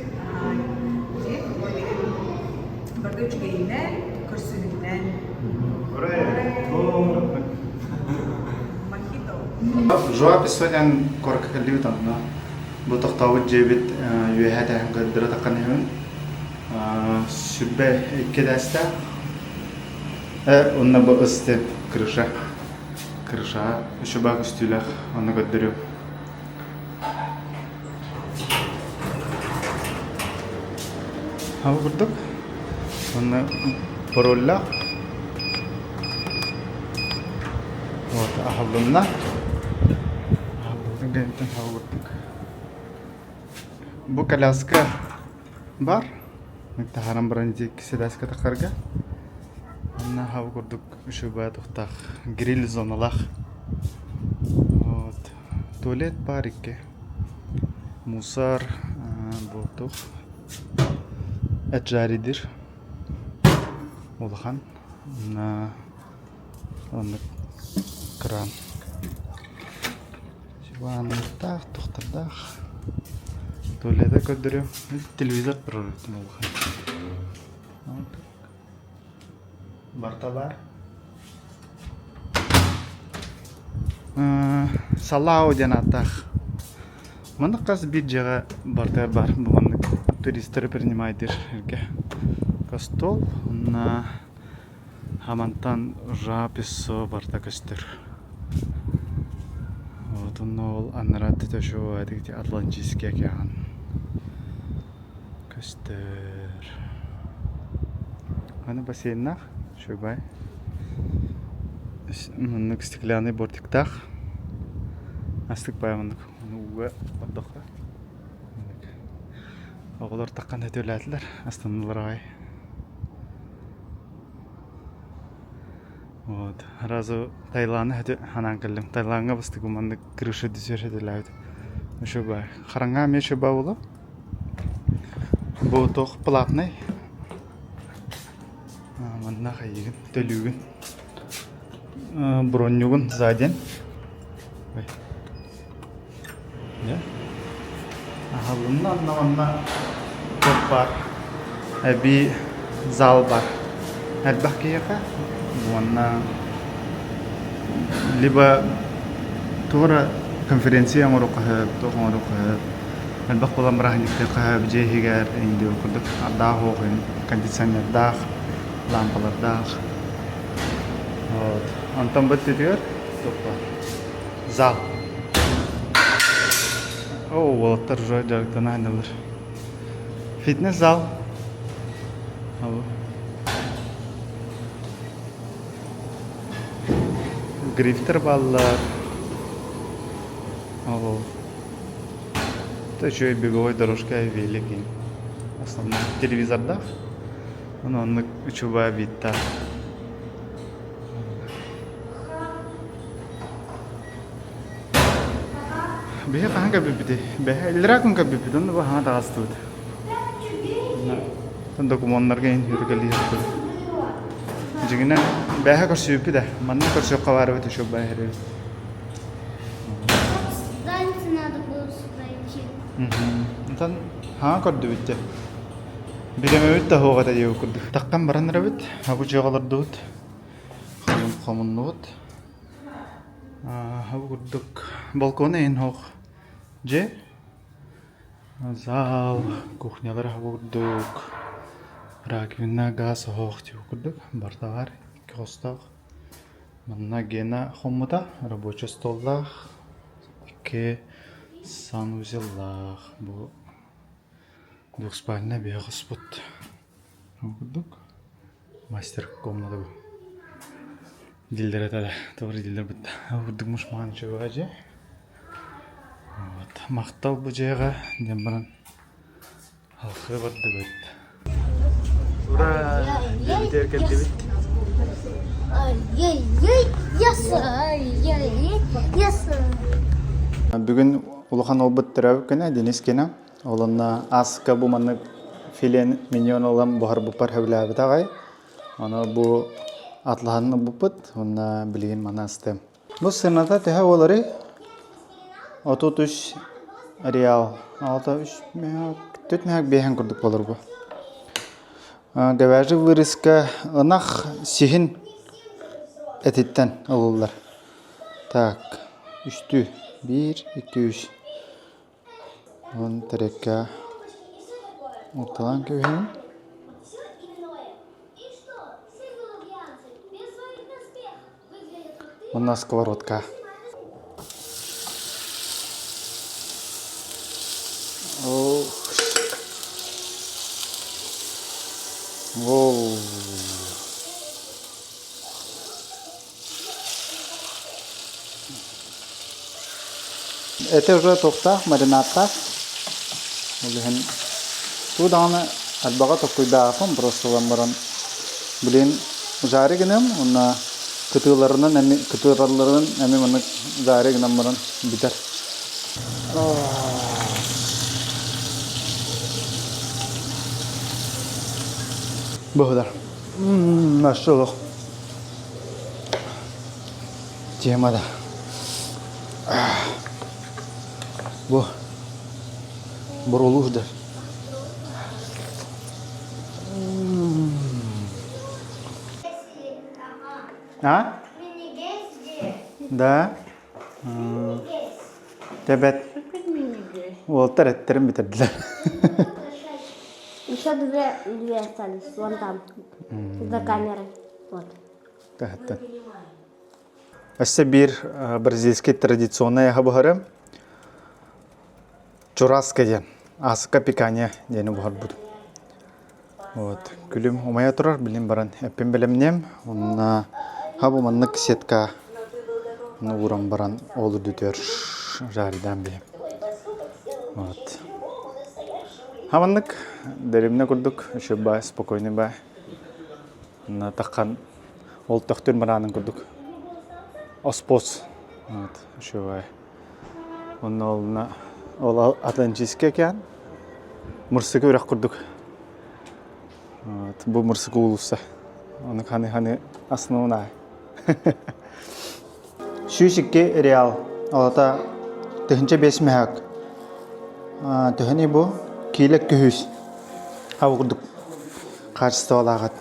Барыта үчүгэйинэн, көрсүһүнэн. Мохито. Живопись диэн куоракка кэллибит онно. Бу тохтообут дьиэбит үөһээ тэһэн көрдөрө таххан иһэбин. 22 этээстээх. Э, онно бу ыстеп крыша. Крыша үчүбаа көстүүлээх онно көрдөрүм. Ол курдук уонна пароллаах вот аһыллынна аһыллыбытын кэнниттэн ол курдук бу коляска бар таһааран баран ити икки тахарга онно ол курдук үчүгэй тухтаах гриль зоналаах вот Туалет баар икки. Мусор, буотух, эджаридир улахан оннук кран. Ваннаттаах, тохтордаах. Туалета көрдөрүөм. Телевизор турар улахан. Барыта баар. Салау диэн ааттаах. Маннык хас биир дьиэҕэ барыта баар бу маннык туристары принимайдыыр эргэ костол уонна Хамантан Жаписо барыта көстөр. Вот онно ол анараа өттүтэ Атлантический океан Көстөр. Аны бассейннаах, үчүгэй. Маннык стеклянный бортиктаах. Астык баайа маннык ууга ордоххо. Оҕолор таххан өтөлээтилэр, астанылар аҕай. Вот. Сразу Таиланы ханаан кэллим. Таилаҥҥа бастакы маннык крыша түсүөр этилээбит. Үчүгэй. Хараҥа эмиэ үчүгэй буолуо. Бу туох платнай? Манна хайыгын, төлүүгүн. Бронньугун за день. Аһылынна онно манна туох баар эбии зал бар. Элбэх киһиэхэ уонна либо туора конференция оҥоруохха сөп, туох оҥоруохха сөп. Элбэх буолан бырааһынньыктыахха сөп дьиэ иһигэр иҥдиир курдук ардаах уох кондиционердаах, лампалардаах. Вот. Онтон бу өттүтүгэр туох баар? Зал. О, уолаттар уже дьарыктана сылдьаллар. Фитнес-зал. Грифтер бааллар. Ол. Это еще и беговой дорожка велик. Основной телевизордаах. Ону оннук үчүгэй видтаах. Биһи хаһан кэлбиппитий? Бэһэ иллэрээ күн кэлбиппит, онно бу хаһан таҕыстыбыт. Докумуоннарга иһин үргэлиһиэхпит. Дьиҥинэн, бэһэ көрсүбүппүт ээ. Манна көрсүөххэ баар эбит еще бэһэ надо было сюда идти. Онтон хаһан көрдүбүт дьэ. Бириэмэбит да суох этэ диэбит курдук. Таххан баран эрэбит, абы дьиэҕэ олордубут. Хомуннубут. Бу курдук балкон эйин суох дьиэ. Зал, кухнялар бу курдук, раковина, газ оһох дии курдук барыта баар икки хостоох. Манна Гена хоммута, рабочий столлаах, икки санузеллаах. Бу двухспальнай биһи хоспут. Бу курдук. Мастер комната бу. Диллер этэ да, тоҕо диллер бытта. Бурдук мушмаан үчүгэй дьиэ. Вот. Махтал бу дьиэҕэ диэн баран Алхыы бардыбыт. Ура! Дьиэбитигэр кэллибит. Бүгүн улахан уолбут төрөөбүт күнэ Денис күнэ. Ол онно ааска бу маннык филе миньон ылан буһарбыппар сөбүлээбит аҕай. Ону бу атлаһан ылбыппыт уонна билигин маны астыам. Бу сыаната төһө буоларый? 33 реал. Алта үс мөһөөк, түөрт мөһөөк биэһэн курдук буолар бу. Говяжий вырезка ынах сиһин этиттэн ылыллар. Так, үстүү. Биир, икки, үс. Уон тэрэккэ орталаан кэбиһэбин. Уонна сковородка. Воу. Это уже туохтаах, маринадтаах. Ол иһин туу даҕаны элбэҕи токкуйдаахпын, просто ылан баран блин жари гыныам уонна кытыыларынан эми кытыаралларын эми маннык жари гынан баран бүтэр. Быһыдар. Мм, Тема да. Бу бурулуур да. А? Да. Тэбэт. Уолтар эттерин бүтэрдилэр. Еще две, две остались, вон там, за камерой. Вот. Таһыттан. Өссө биир бразильский традиционнай аһы буһарым. Чураска диэн, аска пикания диэни буһарбытым. Вот, күлүм умайа турар, билин баран эппин бэлэмниэм. Онно хабы маннык сетка ууран баран ол үрдүтүгэр жаридаан биһим. Вот. Хабаннык дэримне курдук еще бай спокойный бай. Таххан ол төхтүр мыраанын курдук оспуос вот үчүгэй онно олна ол Атлантический океан Мырсыгы үрэх курдук вот бу Мырсыгы уулусса ону ханы ханы основная 102 реал олата 1005 мөһөк төһөнүй бу киилэ күһүс хабы курдук хаачыстыбалааҕыт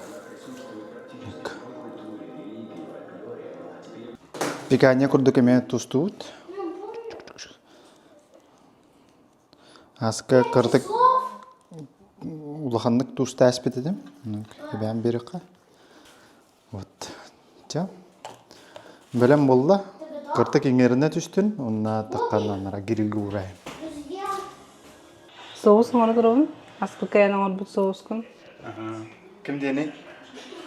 пиканья курдук эмиэ тустубут Аска кыратык улаханнык туустааспыт этим. Эбээн биэрэххэ. Вот. Чэ. Бэлэм буолла. Кыртык иҥэринэ түстүн, онно таххан анара грилгэ уурайын. Соус оҥоро туробун. Аспыкка эн оҥорбут соускун. Ким диэний?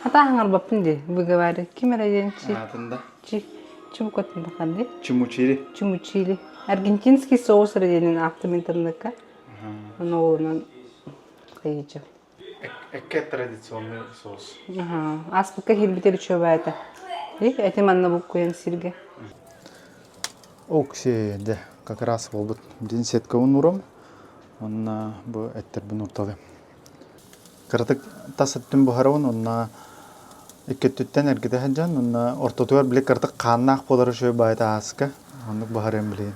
Хата оҥорбоппун дии, выговаривай. Ким эрэ диэн чи Аатында? чи чубукатын бахан дии. Чумучили. Чумучили. Аргентинский соус эрэ диэнин аахтым интернекка. Ону олунан хайыыча. Экке традиционный соус. Ааспыкка киирбитэ үчүгэй этэ. Эти манна буккуйан сиргэ. Окси, дэ, как раз буолбут. Дин сеткабын урам, онна бу эттербин урталым. Кыратык тас өттүн буһарабын, онна икки өттүттэн эргитэ сылдьан, онна ортотугар били кыратык хааннаах буолар үчүгэй баайта ааска, оннук буһарыам билигин.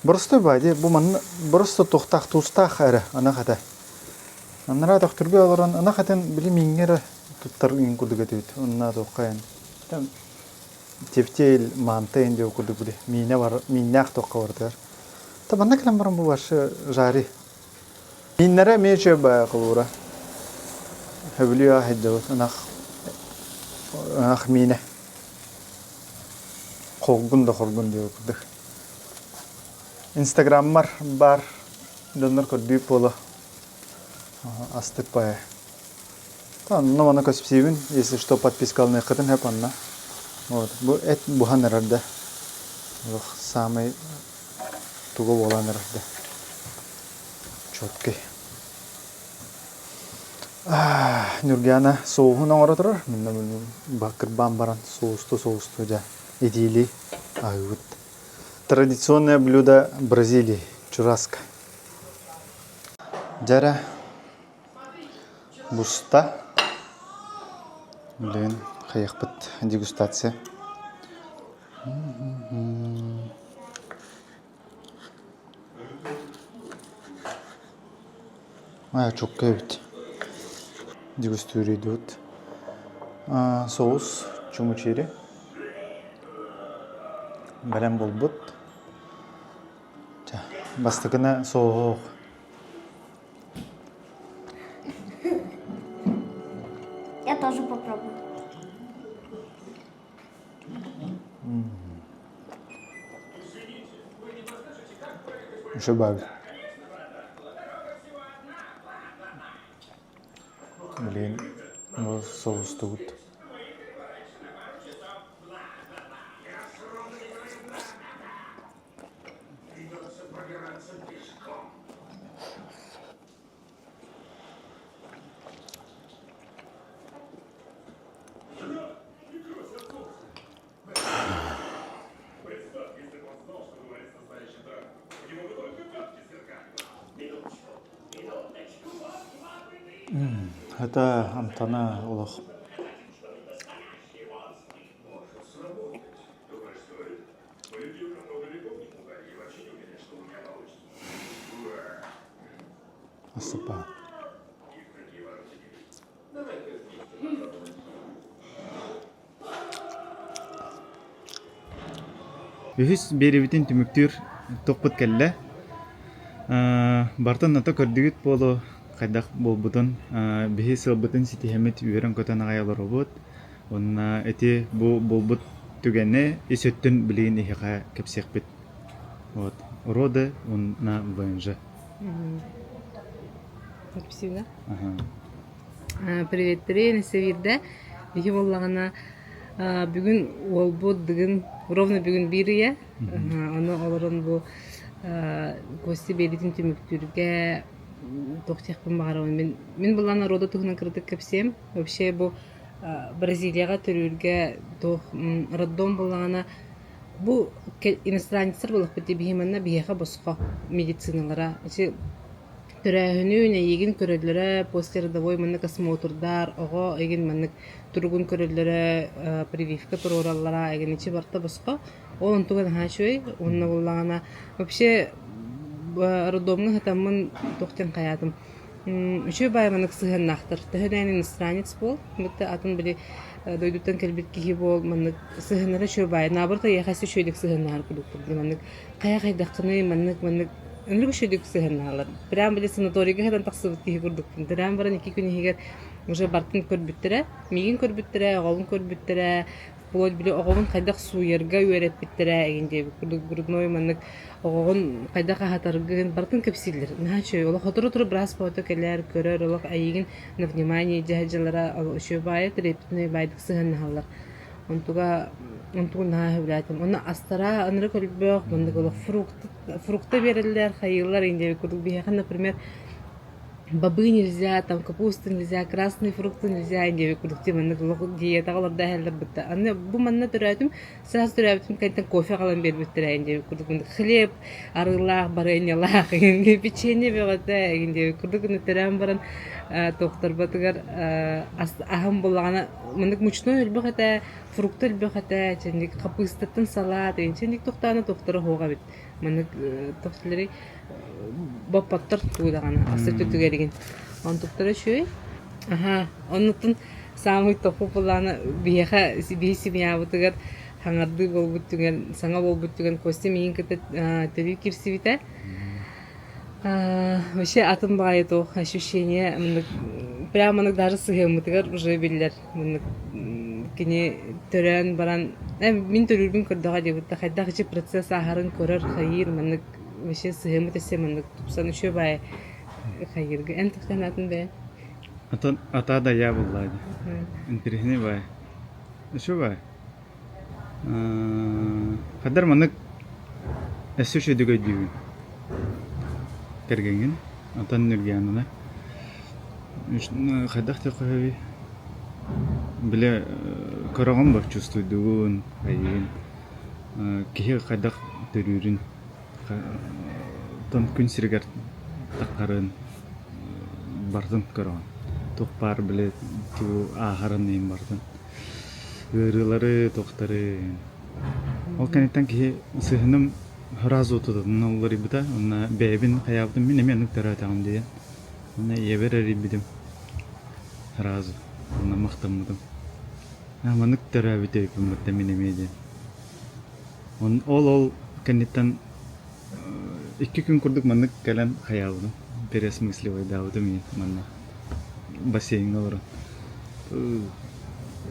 Боростой баай дии, бу манна боросто туохтаах туустаах эрэ ынах этэ. Анараа төхтүргэ олорон ынах этин били мииҥҥэ эрэ туттар иҥ курдук этибит. Онно туохха эн тефтель манты эн диэн курдук били миинэ бар мииннээх туохха барытыгар. Та манна кэлэн баран бу вообще жари. Мииннэрэ эмиэ үчүгэй баайа холуура. Хөбүлүү аһайдыбыт ынах ынах миинэ. Хоргун да хоргун диэн курдук. Инстаграммар баар дьоннор көрдүү буола астык баайа. Онно маны көспсиибин, если что подпискалыныаххытын сөп онно. Вот, бу эт буһан эрэр да. Олох самый тугу буолан эрэр да. Четкий. Нюргиана соуһун оҥоро турар. Кырбаан баран соусту-соусту дьэ итиилии аһыыбыт. Традиционное блюдо Бразилии чураско. Дьэ буста. Билигин хайыахпыт дегустация. Аа, чокка эбит. Дегустируйдубут. Соус чумучири. Бэлэм буолбут. Чэ, бастакына соуһуох. Я тоже попробую. Еще Блин, ну соус тут. Это амтана олох. Асыпа. Үһүс биэриибитин түмүктүүр тохпут кэллэ. Бартан ото көрдүгүт буолуо хайдах буолбутун биһи сыалбытын ситиһэммит үөрэн-көтөн аҕай олоробут. Уонна ити бу буолбут түгэни ис өттүн билигин эһиэхэ кэпсиэхпит. Вот. Роды уонна ВНЖ. Кэпсиибин Приветтэри Севирде биһи буоллаҕына бүгүн уолбут дыгын ровно бүгүн биир ыйа ону олорон бу Костя биэрбитин түмүктүүргэ туох диэхпин баҕарабын мин мин былаан рода туһунан кыратык кэпсиэм вообще бу Бразилияҕа төрүүргэ туох роддом буоллаҕына бу иностранецтар буоллахпыт дии биһи манна биһиэхэ босхо медициналара ити Төрөөһүнүн эйигин көрөллөрө, послеродовой маннык осмотрдар, оҕо эйигин маннык туругун көрөллөрө, прививка туруораллара эйигин ичи барыта босхо. Ол онтуга наһаа үчүгэй. Уонна буоллаҕына вообще роддомҥа сытаммын туох диэн хайаатым үчүгэй баайы маннык сыһыаннаахтар. Төһө даҕаны иностранец буол, бутта атын били дойдуттан кэлбит киһи буол маннык сыһыаннара үчүгэй баайы. Наоборот эйиэхэ өссө үчүгэйдик сыһыаннаһар курдуктар. Маннык хайа хайдаххыный маннык маннык Ынырык үчүгэйдик сыһыаннаһаллар. Прям били санаторийга сытан тахсыбыт киһи курдукпун. Төрөөн баран икки күн иһигэр уже бартын көрбүттэрэ, миигин көрбүттэрэ, оҕобун көрбүттэрэ, вплоть били оҕобун хайдах сууйарга үөрэппиттэрэ эҥин диэбит курдук грудной маннык оҕоҕун хайдах аһатаргын барытын кэпсииллэр. Наһаа үчүгэй. Олох сотору-сотору быраас бөҕөтө кэлэр, көрөр, олох эйигин на внимание дьаһаллара үчүгэй баайы, трепетный баайдык сыһыаннаһаллар. Онтуга онтугун наһаа сөбүлээтим. Онно астара ынырык өлбөх, маннык олох фрукт фрукта биэрэллэр, хайыылар индия курдук биһиэхэ, например, бобы нельзя, там капусту нельзя, красные фрукты нельзя диэбит курдук дии маннык олох диетаҕа олордо иһэллэр бытта. Аны бу манна төрөөтүм, саас төрөөбүтүм кэнниттэн кофе аҕалан биэрбиттэрэ диэбит курдук хлеб арыылаах, барыанньалаах печенье бөҕөтө диэбит курдук төрөөн баран туохтарбатыгар аһым буллаҕына маннык мучной элбэх этэ, фрукта элбэх этэ, чэнник хапыыстаттан салаат, чэнник тохтоона тохторо суох эбит. Маннык тохтулары боппоттор тугу даҕаны асы түтүгэригин. Онтуктара үчүгэй. Аха, оннуттан саамай тоху былаана биһиэхэ биһи семьябытыгар хаҥардыы буолбут түгэн, саҥа буолбут түгэн Костя миигин кытта төрүү киирсибитэ. Вообще атын баҕайы туох ощущение маннык прямо маннык даже сыһыаммытыгар уже биллэр маннык кини төрөөн баран мин төрүүрбүн көрдөҕө диэбит да хайдах ичи процесс ааһарын көрөр хайыыр маннык вообще сыһыаммыт өссө маннык тупсан үчүгэй баҕайы хайыырга эн туох санаатын бэйэҥ? Атын ата да я булла дии. Интириһини бай. Үчү бай. Хадар маннык өссө үчүгэй өйдүүбүн. Кэргэҥҥин, отон Нюргиананы. Хайдах диэххэ Бile көрөҕүн бо чувствуйдугун, хайыгын. Киһи хайдах төрүүрүн Оттон күн сиригэр таххарын барытын көрөҕүн. Туох баар били тугу ааһарын иһин барытын. Ыарыылары, туохтары. Ол кэнниттэн киһи сыһыным сразу тутатына уларыйбыта. Уонна бэйэбин хайаабытым мин эмиэ оннук төрөөтөҕүм диэн. Уонна ийэбэр эрийбитим сразу. Уонна махтаммытым. Маннык төрөөбүт эбиппин бытта мин эмиэ диэн. Ол-ол кэнниттэн икки күн курдук маннык кэлэн хайаабытым, переосмысливайдаабытым иһин манна бассейҥҥа олорон.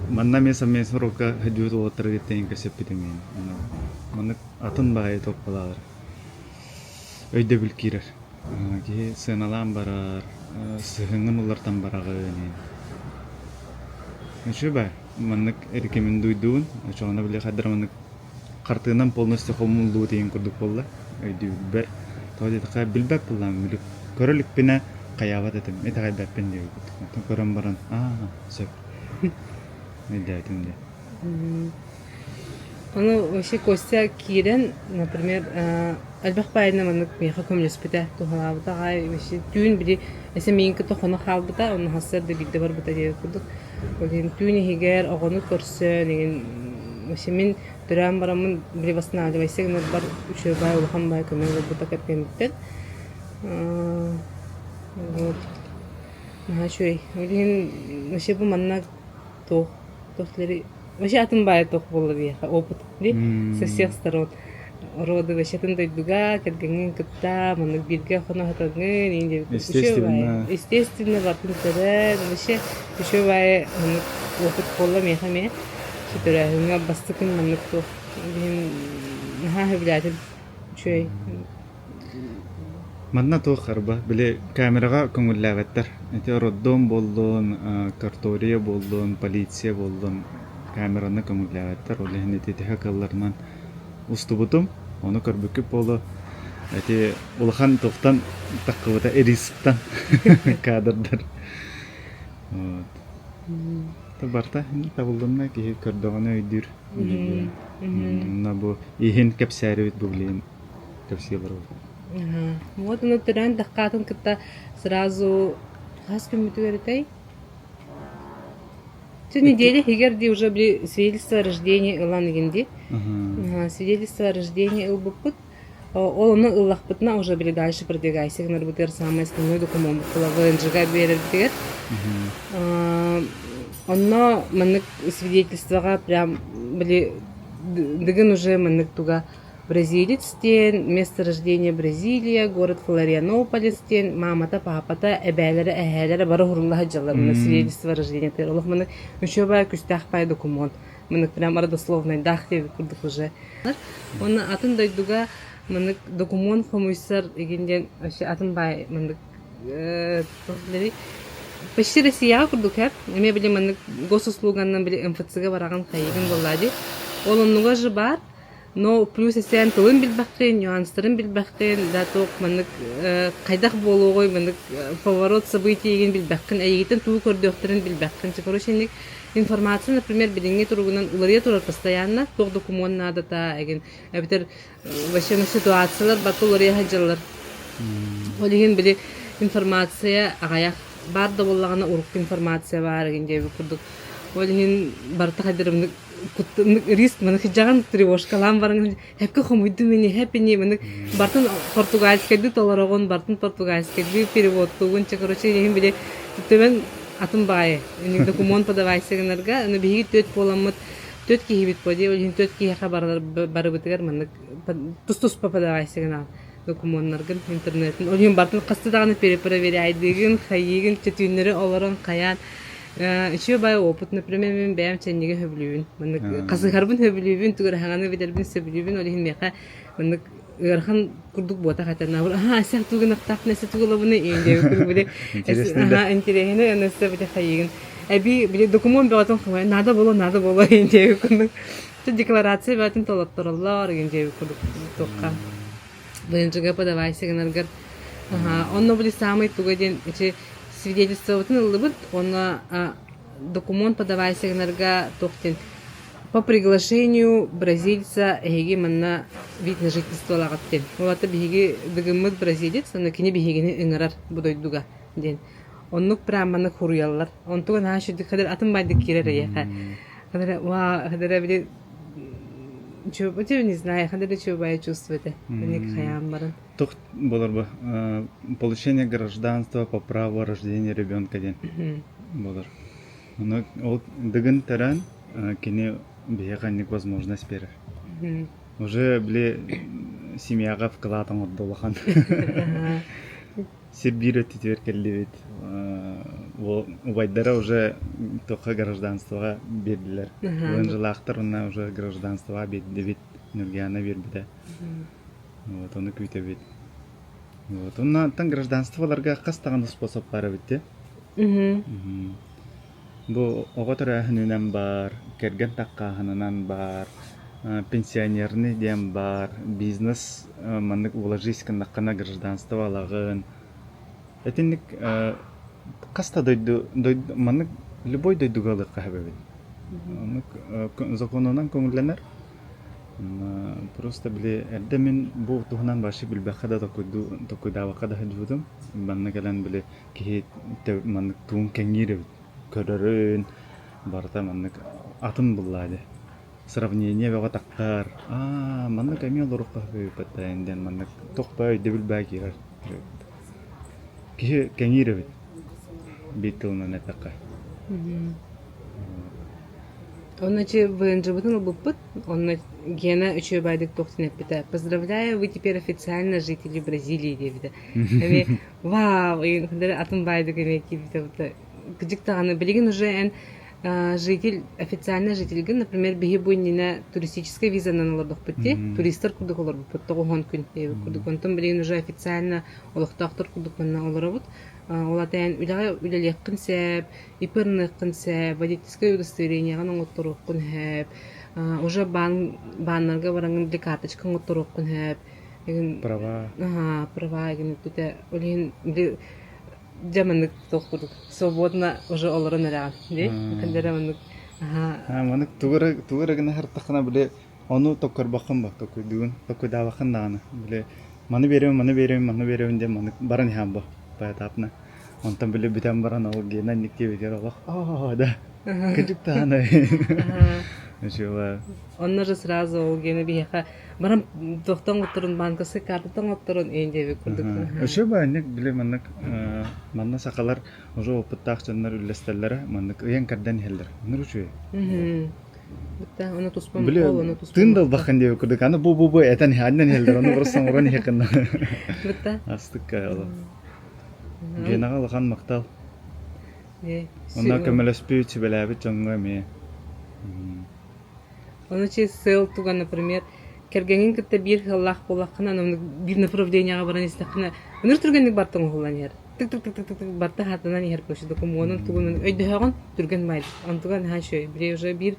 Манна эмиэ совместно уруокка сылдьыбыт уолаттары кытта кэпсэппитим иһин. Маннык атын баҕайы туоппалаалар. Өйдөбүл киирэр. Киһи сыаналаан барар, сыһыаҥҥын уларытан бараҕын иһин. Үчүгэй маннык рекомендуйдуун, оччоҕуна били хайдах маннык хартыынам полностью хомуллубут иһин курдук буолла өйдүүрбэр. Тоҕо диэтэххэ билбэт буоллаҕым били көрө иликпинэ хайаабат этим, итэҕэйбэппин диэбит. Онтон көрөн баран аа сөп өйдөөтүм диэн. Ону вообще Костя киирэн, например, элбэх баайына маннык миэхэ көмөлөспүтэ, туһалаабыта аҕай. Вообще түүн били эсэ миигин кытта хоно хаалбыта, онно сарсыарда биирдэ барбыта диэбит курдук. Ол иһин түүн иһигэр оҕону көрсөн, игин вообще мин төрөөн бараммын били восстанавливайся гынарбар үчүгэй баай улахан баай көмө буолбута кэргэммиттэн. Вот. Наһаа үчүгэй. Ол иһин вообще бу манна туох туох вообще атын баайы туох буолла биһиэхэ опыт ди со всех сторон роды вообще атын дойдуга кэргэҥҥин кытта маннык бииргэ хоноһотоҥҥун иин диэбит Естественно. естественно бартын көрөн вообще еще баайы маннык опыт буолла миэхэ эмиэ төрөөһүҥҥэ бастакын маннык туох билигин наһаа сөбүлээтим үчүгэй Манна туох харба, били камераҕа көҥүллээбэттэр. Ити роддом буоллун, картория буоллун, полиция буоллун камераны көҥүллээбэттэр. Ол иһин ити төһө кыалларынан устубутум. Ону көрбүккүт буолуо. Ити улахан туохтан таххыбыта рисктан кадрдар. Вот. Барыта табыллынна киһи көрдөҕүнэ өйдүүр. Онно бу иһин кэпсээрибит бу билигин кэпсии олоробут. Вот ону төрөөн даххаатын кытта сразу хас күммүтүгэр этэй? Всю неделю иһигэр дии уже били свидетельство о рождении ылан игин дии. Свидетельство о рождении ылбыппыт. Ол ону ыллахпытына уже били дальше продвигайся гынарбытыгар самый основной документ ВНЖ-га биэрэрбитигэр. Онно маннык свидетельствоҕа прям били дыгын уже маннык туга Бразилец диэн, место рождения Бразилия, город Флорианополис диэн, маамата, паапата, эбээлэрэ, эһээлэрэ бары уһурулла сылдьаллар. Маны свидетельство рождения олох маны учуобай күстээх пай документ. Маны прям родословнайдаах диэбит курдук уже. Уонна атын дойдуга маннык документ хомуйсар игин диэн вообще атын баай маннык почти Россияҕа курдук һэр. Эмиэ били маннык госуслуганнан били МФЦ-га бараҕын хайыгын буоллаа дии. Ол оннуга же баар. Но плюс эсээн тылын билбэххин, нюанстарын билбэххин, да туох маннык хайдах буолуоҕуй, маннык поворот событий билбэххин, эйигиттэн тугу көрдүөхтэрин билбэххин. Короче, инник информация, например, билиҥҥи туругунан уларыйа турар постоянно, туох докумуон наадата, эгин, эбэтэр вообще ситуациялар барыта уларыйа сылдьаллар. Ол иһин били информация аҕыйах баар да буоллаҕына урукку информация баар игин диэбит курдук. Ол иһин барыта хайдах риск маны сыдьаҕын тревожкалаан баран хэпкэ хомуйдум ини хэп ини маны бартын португальскайды толороҕун бартын португальскайды переводтуугун чэ короче иһин били төбөн атын баайы ини документ подавайся гынарга аны биһиги түөт буоламмыт түөт киһибит по ол иһин түөт киһиэхэ барыбытыгар маннык тус-туспа подавайся гынаан докумуоннаргын интернетин ол иһин бартын хаста даҕаны перепроверяйдыыгын хайыыгын чэ түүннэри олорон хайаан. Үчүгэй баай опыт, например, мин бэйэм чэнньиги сөбүлүүбүн. Маннык хасыһарбын сөбүлүүбүн, тугураһаҥаны билэрбин сөбүлүүбүн, ол иһин миэхэ маннык ыарахан курдук буотах этэ. Наоборот, аһаа, сэх тугунахтаах нэсэ тугулабыны иин диэбит били аһаа интэриэһинэй онно били хайыгын. Эбии били докумуон бөҕөтүн хомуйан наада буолуо, наада буолуо иин диэбит курдук. Декларация бөҕөтүн толоттороллор иин диэбит курдук туохха. ВНЖ-га подавайся гынаргар онно били саамай туга диэн ити свидетельствобытын ыллыбыт уонна документ подавайся гынарга туох диэн по приглашению бразильца эһиги манна вид на жительстволаҕыт диэн ол аата биһиги дыгыммыт бразилец аны кини биһигини ыҥырар бу дойдуга диэн оннук прям маннык хуруйаллар онтуга наһаа үчүгдүк хадыр атын байдык киирэр эйиэхэ хадыр ва хадыр били Чуобача не знаю, ханна чуобайа чувствуете. Ник хайаан баран. Тух болор бу получение гражданства по праву рождения ребенка диэн болор. Ону ол дыгын төрөөн кини биһиэхэ инник возможность берер. Уже били семьяҕа вклад оҥордо улахан. Сир биир өттүтүгэр кэллибит. Убайдара уже туохха гражданствоҕа биэрдилэр. ВНЖлаахтар уонна уже гражданствоҕа биэрдибит. Нургиана биэрбитэ. Вот ону күүтэбит. Вот онно гражданстволарга хас даҕаны способ баар эбит дии. Бу оҕо төрөөһүнүнэн баар, кэргэн таххааһынынан баар, пенсионерный диэн баар, бизнес маннык вложись гыннаххына гражданство ылаҕын. Итинник хас да дойду, дойду маннык любой дойдуга ылыахха сөп эбит. Оннук законунан көҥүллэнэр. Просто били эрдэ мин бу туһунан вообще билбэххэ да толкуйдаабакка да сылдьыбытым. Манна кэлэн били киһи маннык тугун кэҥиир эбит көрөрүн барыта маннык атын буллаа дии сравнение бөҕө таххар аа маннык эмиэ олоруохха сөп диэн маннык туох баа өйдөбүл баа киирэр киһи кэҥиир эбит биир тылынан эттэххэ Онно чи ВНЖ-бытын ылбыппыт, онно Гена үчүгэй баайдык туохтун эппитэ. Поздравляю, вы теперь официально жители Бразилии диэбитэ. Эми вау, атын баайдык эмиэ киирбитэ. Кыдьык даҕаны билигин уже эн житель официально жительгин, например, биһи бу иннинэ туристическай визанан олордохпут дии, туристар курдук олорбуппут тоҕуһун күн курдук. Онтон билигин уже официально олохтоохтор курдук манна олоробут. Ол ата эн үлэҕэ үлэлиэххин сөп, ИП-ныаххын сөп, водительскай удостоверениеҕын оҥотторуоххун сөп, уже баан бааннарга бараҥҥын били карточка оҥотторуоххун сөп. Игин Права. Аһаа, права игин бүтэ. Ол иһин били дьэ маннык туох курдук свободно уже олорон эрэҕин дии. Кандера маннык аһаа. Маннык тугу эрэ тугу эрэ гына сырыттаххына били ону токкорбоххун ба токуйдугун токуйдаабаххын даҕаны били маны биэрэбин маны биэрэбин маны биэрэбин диэн маннык баран иһэн бо поэтапно онтон били бүтэн баран ол гена инник диэбитигэр олох оо да кыдьык даҕаны Онно же сразу ол гена биһиэхэ баран туохтан оҥотторун банковскай картаттан оҥотторун иин диэбит курдук. Өссө баанньык били маннык манна сахалар уже опыттаах дьоннор үллэстэллэрэ маннык ыйан кэрдэн иһэллэр. Оннур үчүгэй. Битта ону туспа Били ол ону туспа тыын далбаххын диэбит курдук аны бу бу бу этэн иһэ аннан иһэллэр ону просто оҥорон иһэххин. Битта. Астыкка олох. Генаҕа улахан махтал. Онно көмөлөспүт, сүбэлээбит дьоҥҥо эмиэ. Ону чи сыл туга, например, кэргэҥҥин кытта биир сыаллаах буоллаххына, аны биир направлениеҕа баран истэххинэ, ыныр түргэнник барта оҥоһуллан иһэр. Тык-тык-тык-тык барта хатанан иһэр короче, докумуонун тугун өйдөһөҕүн түргэн баайдык. Онтуга наһаа үчүгэй. Били уже биир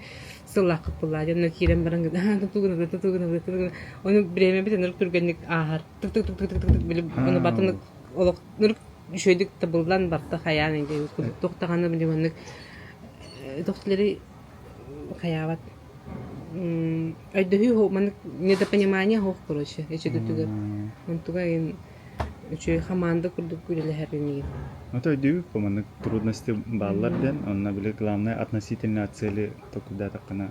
сыллааххыт буоллаа дьэ онно киирэн баран тугун тугун тугун ону бириэмэбит ынырык түргэнник ааһар. Тык-тык-тык-тык-тык били ону батын олох ынырык үчүгэйдик табыллан барта хайаан диэн курдук туох даҕаны били маннык тохтулары хайаабат өйдөһүү маннык недопонимание суох короче эчи Онтуга үчүгэй хамаанда курдук үлэлэһэр инигин. Это өйдүүбүт бу маннык трудности бааллар диэн онно били главное относительно от цели толкуйдаатаххына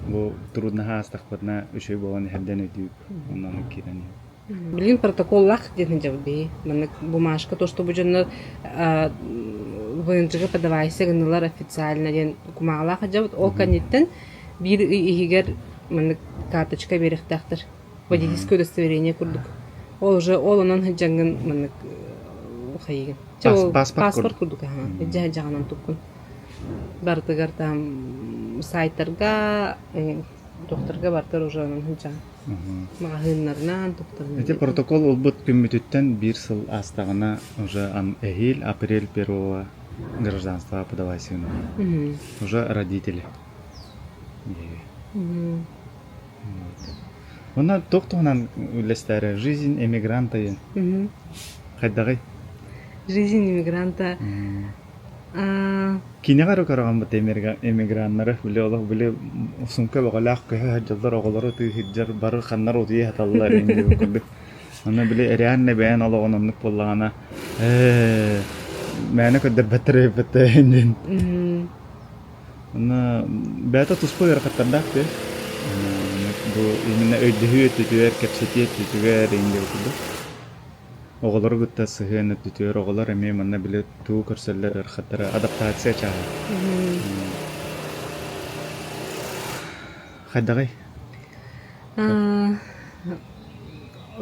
бу трудноһы аастахпытына үчүгэй буолан иһэр диэн өйдүүбүт онно оннук киирэн иһэр. Билигин протоколлаах диэн сылдьабыт биһи. Маннык бумажка то, что бу дьоннор ВНЖ-га подавайся гыннылар официально диэн кумааҕылаах сылдьабыт. Ол кэнниттэн биир ый иһигэр маннык карточка биэриэхтээхтэр. Водительское удостоверение курдук. Ол уже ол онон сылдьаҥҥын маннык хайыгын. Чэ ол Паспорт паспорт курдук аһа. Илдьэ сылдьаҕынан туккун. Барытыгар там сайтарга, докторга бартар уже онон сылдьаҕын. Маҕаһыыннарынан, тохторунан. Ити протокол ылбыт күммүтүттэн биир сыл аастаҕына уже эһиил апрель первого гражданство подавайсыгын уже родители. Онно туох туһунан үллэстээри «Жизнь эмигранта» диэн хайдаҕый? Жизнь иммигранта Киниэхэ эрэ көрөҕүн эмиграннары били олох били сумка бөҕөлөөх көһө сылдьаллар оҕолору ытыы сылдьар бары ханнар утуйа сыталлар диэн курдук Онно били реально бэйэн олоҕун оннук буоллаҕына ээ мээнэ көрдөрбөттөр эбиппит диэн Онно бэйэтэ туспа ыарахаттардаах дии. Бу именно өйдөһүү өттүтүгэр, кэпсэтии өттүтүгэр иҥ диэбит курдук. Оҕолору кытта сыһыан өттүтүгэр оҕолор эмиэ манна били тугу көрсөллөр ыарахаттара адаптация чааһа. Хайдаҕый?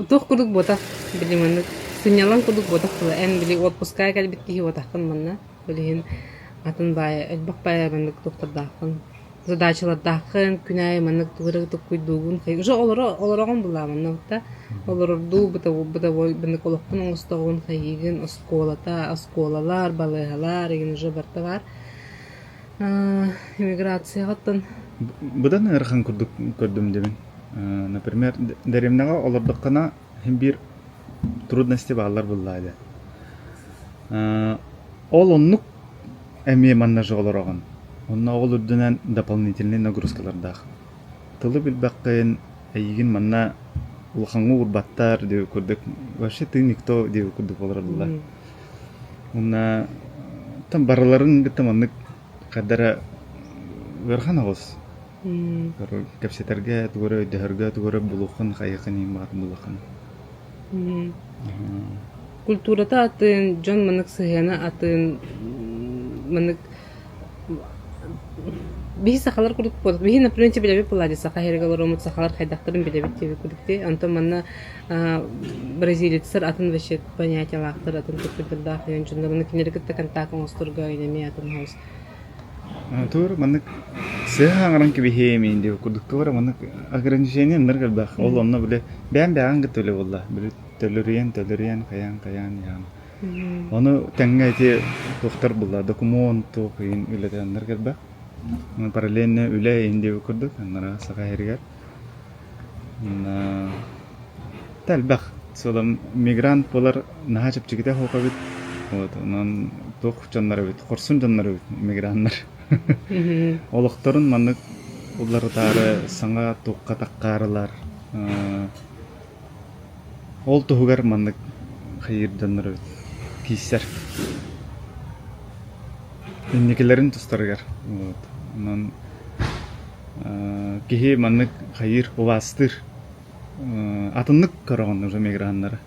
Туох курдук буотах били маннык сынньалаҥ курдук буотах тыла эн били отпускаҕа кэлбит киһи буотаххын манна Билигин атын баайа элбэх баайа маннык доктордааххын, задачалардааххын, күн аайы маннык тугу эрэ толкуйдуугун, уже олоро олороҕун былааманна да олорордуу бытовой бытовой маннык олоххун оҥостоҕун, хайыыгын, оскуолата, оскуолалар, балыыһалар игин уже барыта баар. Иммиграцияҕыттан Быдан ыарахан курдук көрдүм дибин. Например, дэриэбинэҕэ олордоххуна син биир трудности бааллар буоллаа дии. Ол оннук эмиэ манна же олороҕун. Онно ол үрдүнэн дополнительнай нагрузкалардаах. Тылы билбэххин, эйигин манна улахаҥҥа уурбаттар диэбит курдук вообще ты никто диэбит курдук олороллор. Уонна там барыларын кытта маннык хайда эрэ ыарахан оҕус. Кэпсэтэргэ, тугу эрэ өйдөһөргө, тугу эрэ булуоххун, хайыаххын иһин баҕатын булуоххун. Культурата атын, дьон маннык сыһыана атын, маннык биһи сахалар курдук буолбут. Биһи например билэбит буолаа дии саха иһэргэ олороммут сахалар хайдахтарын билэбит диэбит курдук дии. Онтон манна бразилецтар атын вообще понятиелаахтар, атын культурдардаах дьон дьоннор манна кинилэри кытта контакт оҥосторго эмиэ атын хаус. Тур маннык сыа аҥарын кэбиһиэ миин диэбит курдук туора маннык ограничение ыннар элбэх. Ол онно били бэйэм бэйэҕин кытта үлэ буолла. Били төлөрүйэн төлөрүйэн хайаан хайаан иһэҕин. Ону тэҥҥэ ити туохтар булла докумуон туох иһин үлэтэ ыннар элбэх. Параллельно үлэ иһин диэбит курдук аннара Саха сиригэр. Элбэх сылым мигрант буолар наһаа чэпчэкитэ суох эбит. Вот онон туох дьоннор эбит, хорсун дьоннор эбит миграннар. Олохторун маннык уларытаары саҥа туохха таккаарылар. Ол туһугар маннык хайыыр дьоннор эбит кииссэр. Инникилэрин тустарыгар. Вот. Онон киһи маннык хайыыр, убаастыыр. Атыннык көрөҕүн уже миграннары.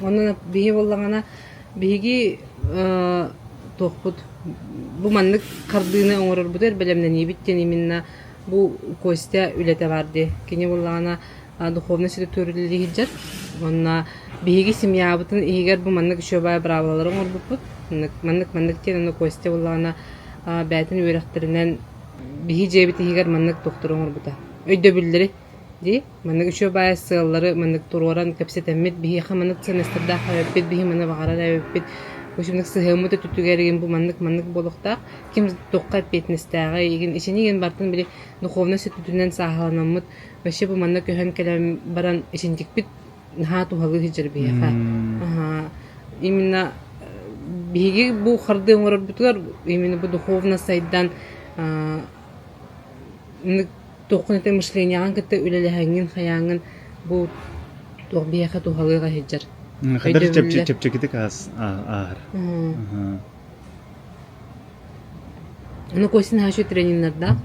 Онон биһи буоллаҕына биһиги туохпут бу маннык хардыыны оҥорорбутугар бэлэмнэниибит диэн именно бу Костя үлэтэ баар дии. Кини буоллаҕына духовный сири үлэлии сылдьар. Уонна биһиги семьябытын иһигэр бу маннык үчүгэй быраабылалары оҥорбуппут. Маннык маннык диэн онно Костя буоллаҕына бэйэтин үөрэхтэринэн биһи дьиэбит иһигэр маннык туохтары оҥорбута. Өйдөбүллэри дии. Маннык үчүгэй баайы сыаллары маннык туруоран кэпсэтэммит, биһиэхэ маннык ценностардаах эбиппит, биһи маны баҕарар эбиппит. Үчүгэй сыһыаммыт өттүгэр игин бу маннык маннык буолуохтаах. Ким туохха эппиэтинэстээҕий игин ичини игин бартын били духовность өттүтүнэн сааһыланаммыт Вообще бу манна көһөн кэлэн баран итинтикпит наһаа туһалыы сылдьар биһиэхэ. Аһаа именно биһиги бу хардыы оҥорорбутугар именно бу духовно сайдан туоххун этэ мышлениеҕын кытта үлэлэһэҥҥин хайааҥҥын бу туох биһиэхэ туһалыыга сылдьар. Хадыр чэпчэкитик ааһар. Ну, Костя наһаа трениннардаах.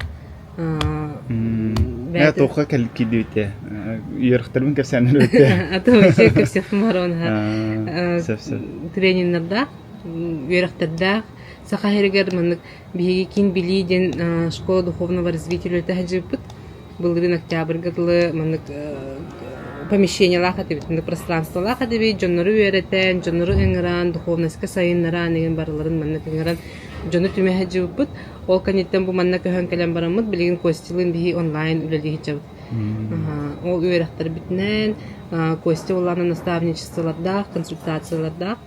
Ээ, туохха кэлбитэ? Үөрэхтэрбин кэпсээннэр эбитэ. А то вообще кэпсиэхпин баҕарабын Сөп сөп. Трениннардаах, үөрэхтэрдээх. Саха сиригэр маннык биһиги киин билии диэн школа духовного развития үлэтэ сылдьыбыппыт. Былырыын октябрьга дылы маннык. помещениелаах этибит, пространстволаах этибит, дьоннору үөрэтэн, дьоннору ыҥыран, духовноска сайыннаран игин барыларын маннык ыҥыран дьону түмэ сылдьыбыппыт. Ол кэнниттэн бу манна көһөн кэлэн бараммыт, билигин Костялыын биһи онлайн үлэлии сылдьабыт. Ол үөрэхтэрбитинэн Костя улаана наставничестволардаах, консультациялардаах.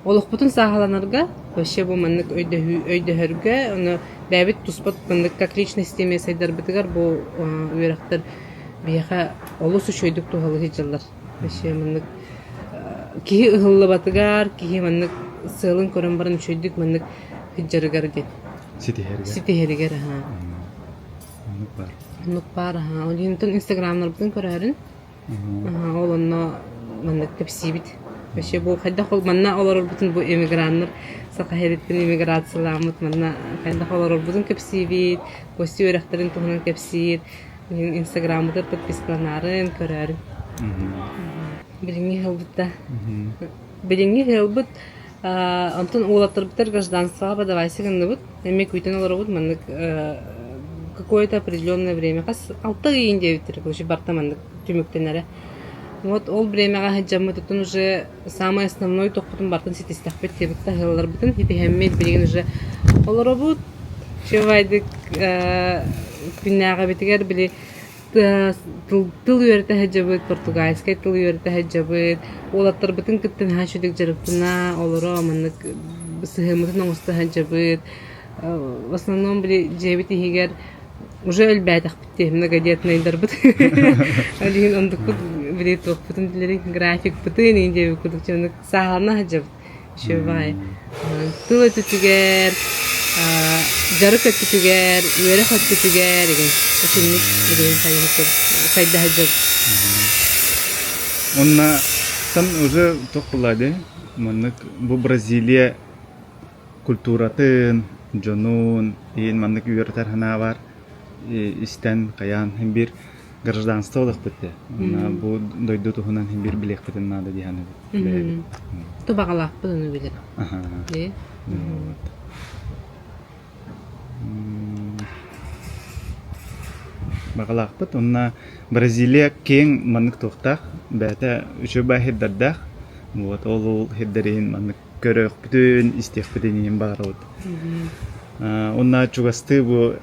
Олохпутун сааһыланарга вообще бу маннык өйдөһөргө, ону бэйэбит туспа маннык как личность эмиэ сайдарбытыгар бу үөрэхтэр биһиэхэ олус үчүгэйдик туһалыы сылдьаллар. Вообще маннык киһи ыһыллыбатыгар, киһи маннык сыалын көрөн баран үчүгэйдик маннык сылдьарыгар диэн. Ситиһэригэр. Ситиһэригэр, аһаа. Оннук баар. Оннук баар, аһаа. Ол иһин инстаграмнарбытын көрөөрүн. Ол онно маннык кэпсиибит. Вообще бу хайдах ол манна олорорбутун бу эмиграннар Саха сириттэн эмиграцияламмыт манна хайдах олорорбутун кэпсиибит, Костя үөрэхтэрин туһунан кэпсиир, инстаграммытыгар подпискаланаарын көрөөрүн. Билиҥҥи ыалбыт да. Билиҥҥи ыалбыт Онтон уолаттарбытыгар гражданствоҕа подавайся гынныбыт. Эмиэ күүтэн олоробут маннык какое-то определенное время хас алта ыйын диэбиттэрэ короче барыта маннык түмүктэнэрэ. Вот ол времяҕа сылдьаммыт оттон уже самый основной тохпутун барытын ситистэхпит диэбит таһыалларбытын ситиһэммит билигин уже олоробут. Чывайдык күннээҕибитигэр били тыл үөрэтэ сылдьабыт, португальскай тыл үөрэтэ сылдьабыт, уолаттарбытын кытта наһаа үчүгэй дьарыктана олоро маннык сыһыаммытын оҥосто сылдьабыт. В основном били дьиэбит иһигэр уже элбээтэхпит дии многодетнайдарбыт. Ол иһин оннукпут били туохпутун билэрий графикпытын иһин диэбит курдук сааһылана сылдьабыт. Үчүгэй. Тыл өттүтүгэр, дьарык өттүтүгэр, үөрэх өттүтүгэр игин итинник билигин сайда сылдьабыт. Онна тан уже туох буолла дии маннык бу Бразилия культуратын, дьонун иин маннык үөрэтэр санаа баар истэн хайаан син биир гражданство ылыахпыт дии. Онно бу дойду туһунан син биир билиэхпитин наада дии саныыбын. Тубаҕалаахпын ону билэр. Баҕалаахпыт уонна Бразилия киэҥ маннык туохтаах, бэйэтэ үчүгэй баай сирдэрдээх. Вот ол ол сирдэрин маннык көрүөхпүтүн, истиэхпитин иһин баҕарабыт. Уонна чугастыы бу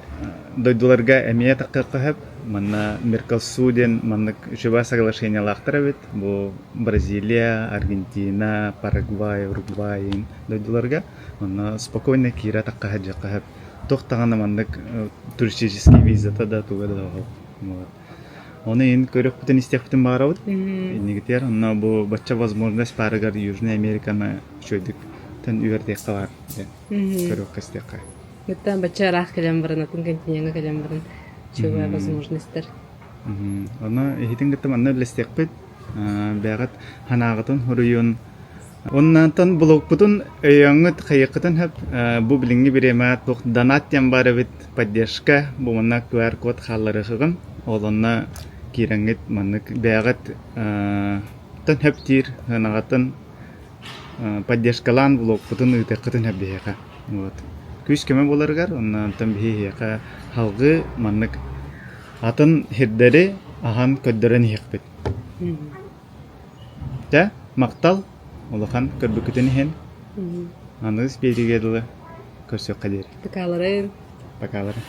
дойдуларга эмиэ таххыахха сөп. Манна Меркосу диэн маннык үчүгэй соглашениелаахтар эбит. Бу Бразилия, Аргентина, Парагвай, Уругвай дойдуларга. Онно спокойно киирэ тахха сылдьыахха сөп. Туох даҕаны маннык туристический визата да туга да суох. Вот. Ону иһин көрүөхпүтүн истиэхпитин баҕарабыт. Иннигитигэр онно бу бачча возможность баарыгар Южная Американы үчүгэйдик үөрдиэххэ баар диэн көрүөххэ истиэххэ. Мыттан бачча ыраах кэлэн баран, атын континеҥҥа кэлэн баран үчүгэй возможностьтар. Ону иһитин кытта манна үллэстиэхпит. Бэйэҕит санааҕытын суруйун. Оннантан блогпутун өйөөҥҥүт хайыаххытын сөп. Бу билиҥҥи бириэмэ туох донат диэн баар эбит поддержка. Бу манна QR-код хаалларыахыгын. Ол онно киирэҥҥит маннык бэйэҕит тан сөп диир сыанаҕытын поддержкалаан блогпутун ыытыаххытын сөп биһиэхэ. Вот. Күүс-көмө буоларыгар, онтон биһиэхэ салгыы маннык атын сирдэри аһан көрдөрөн иһиэхпит. Дьэ, махтал улахан көрбүккүтүн иһин. Аныгыс биэриигэ дылы көрсүөххэ диэри. Покаларын. Покаларын.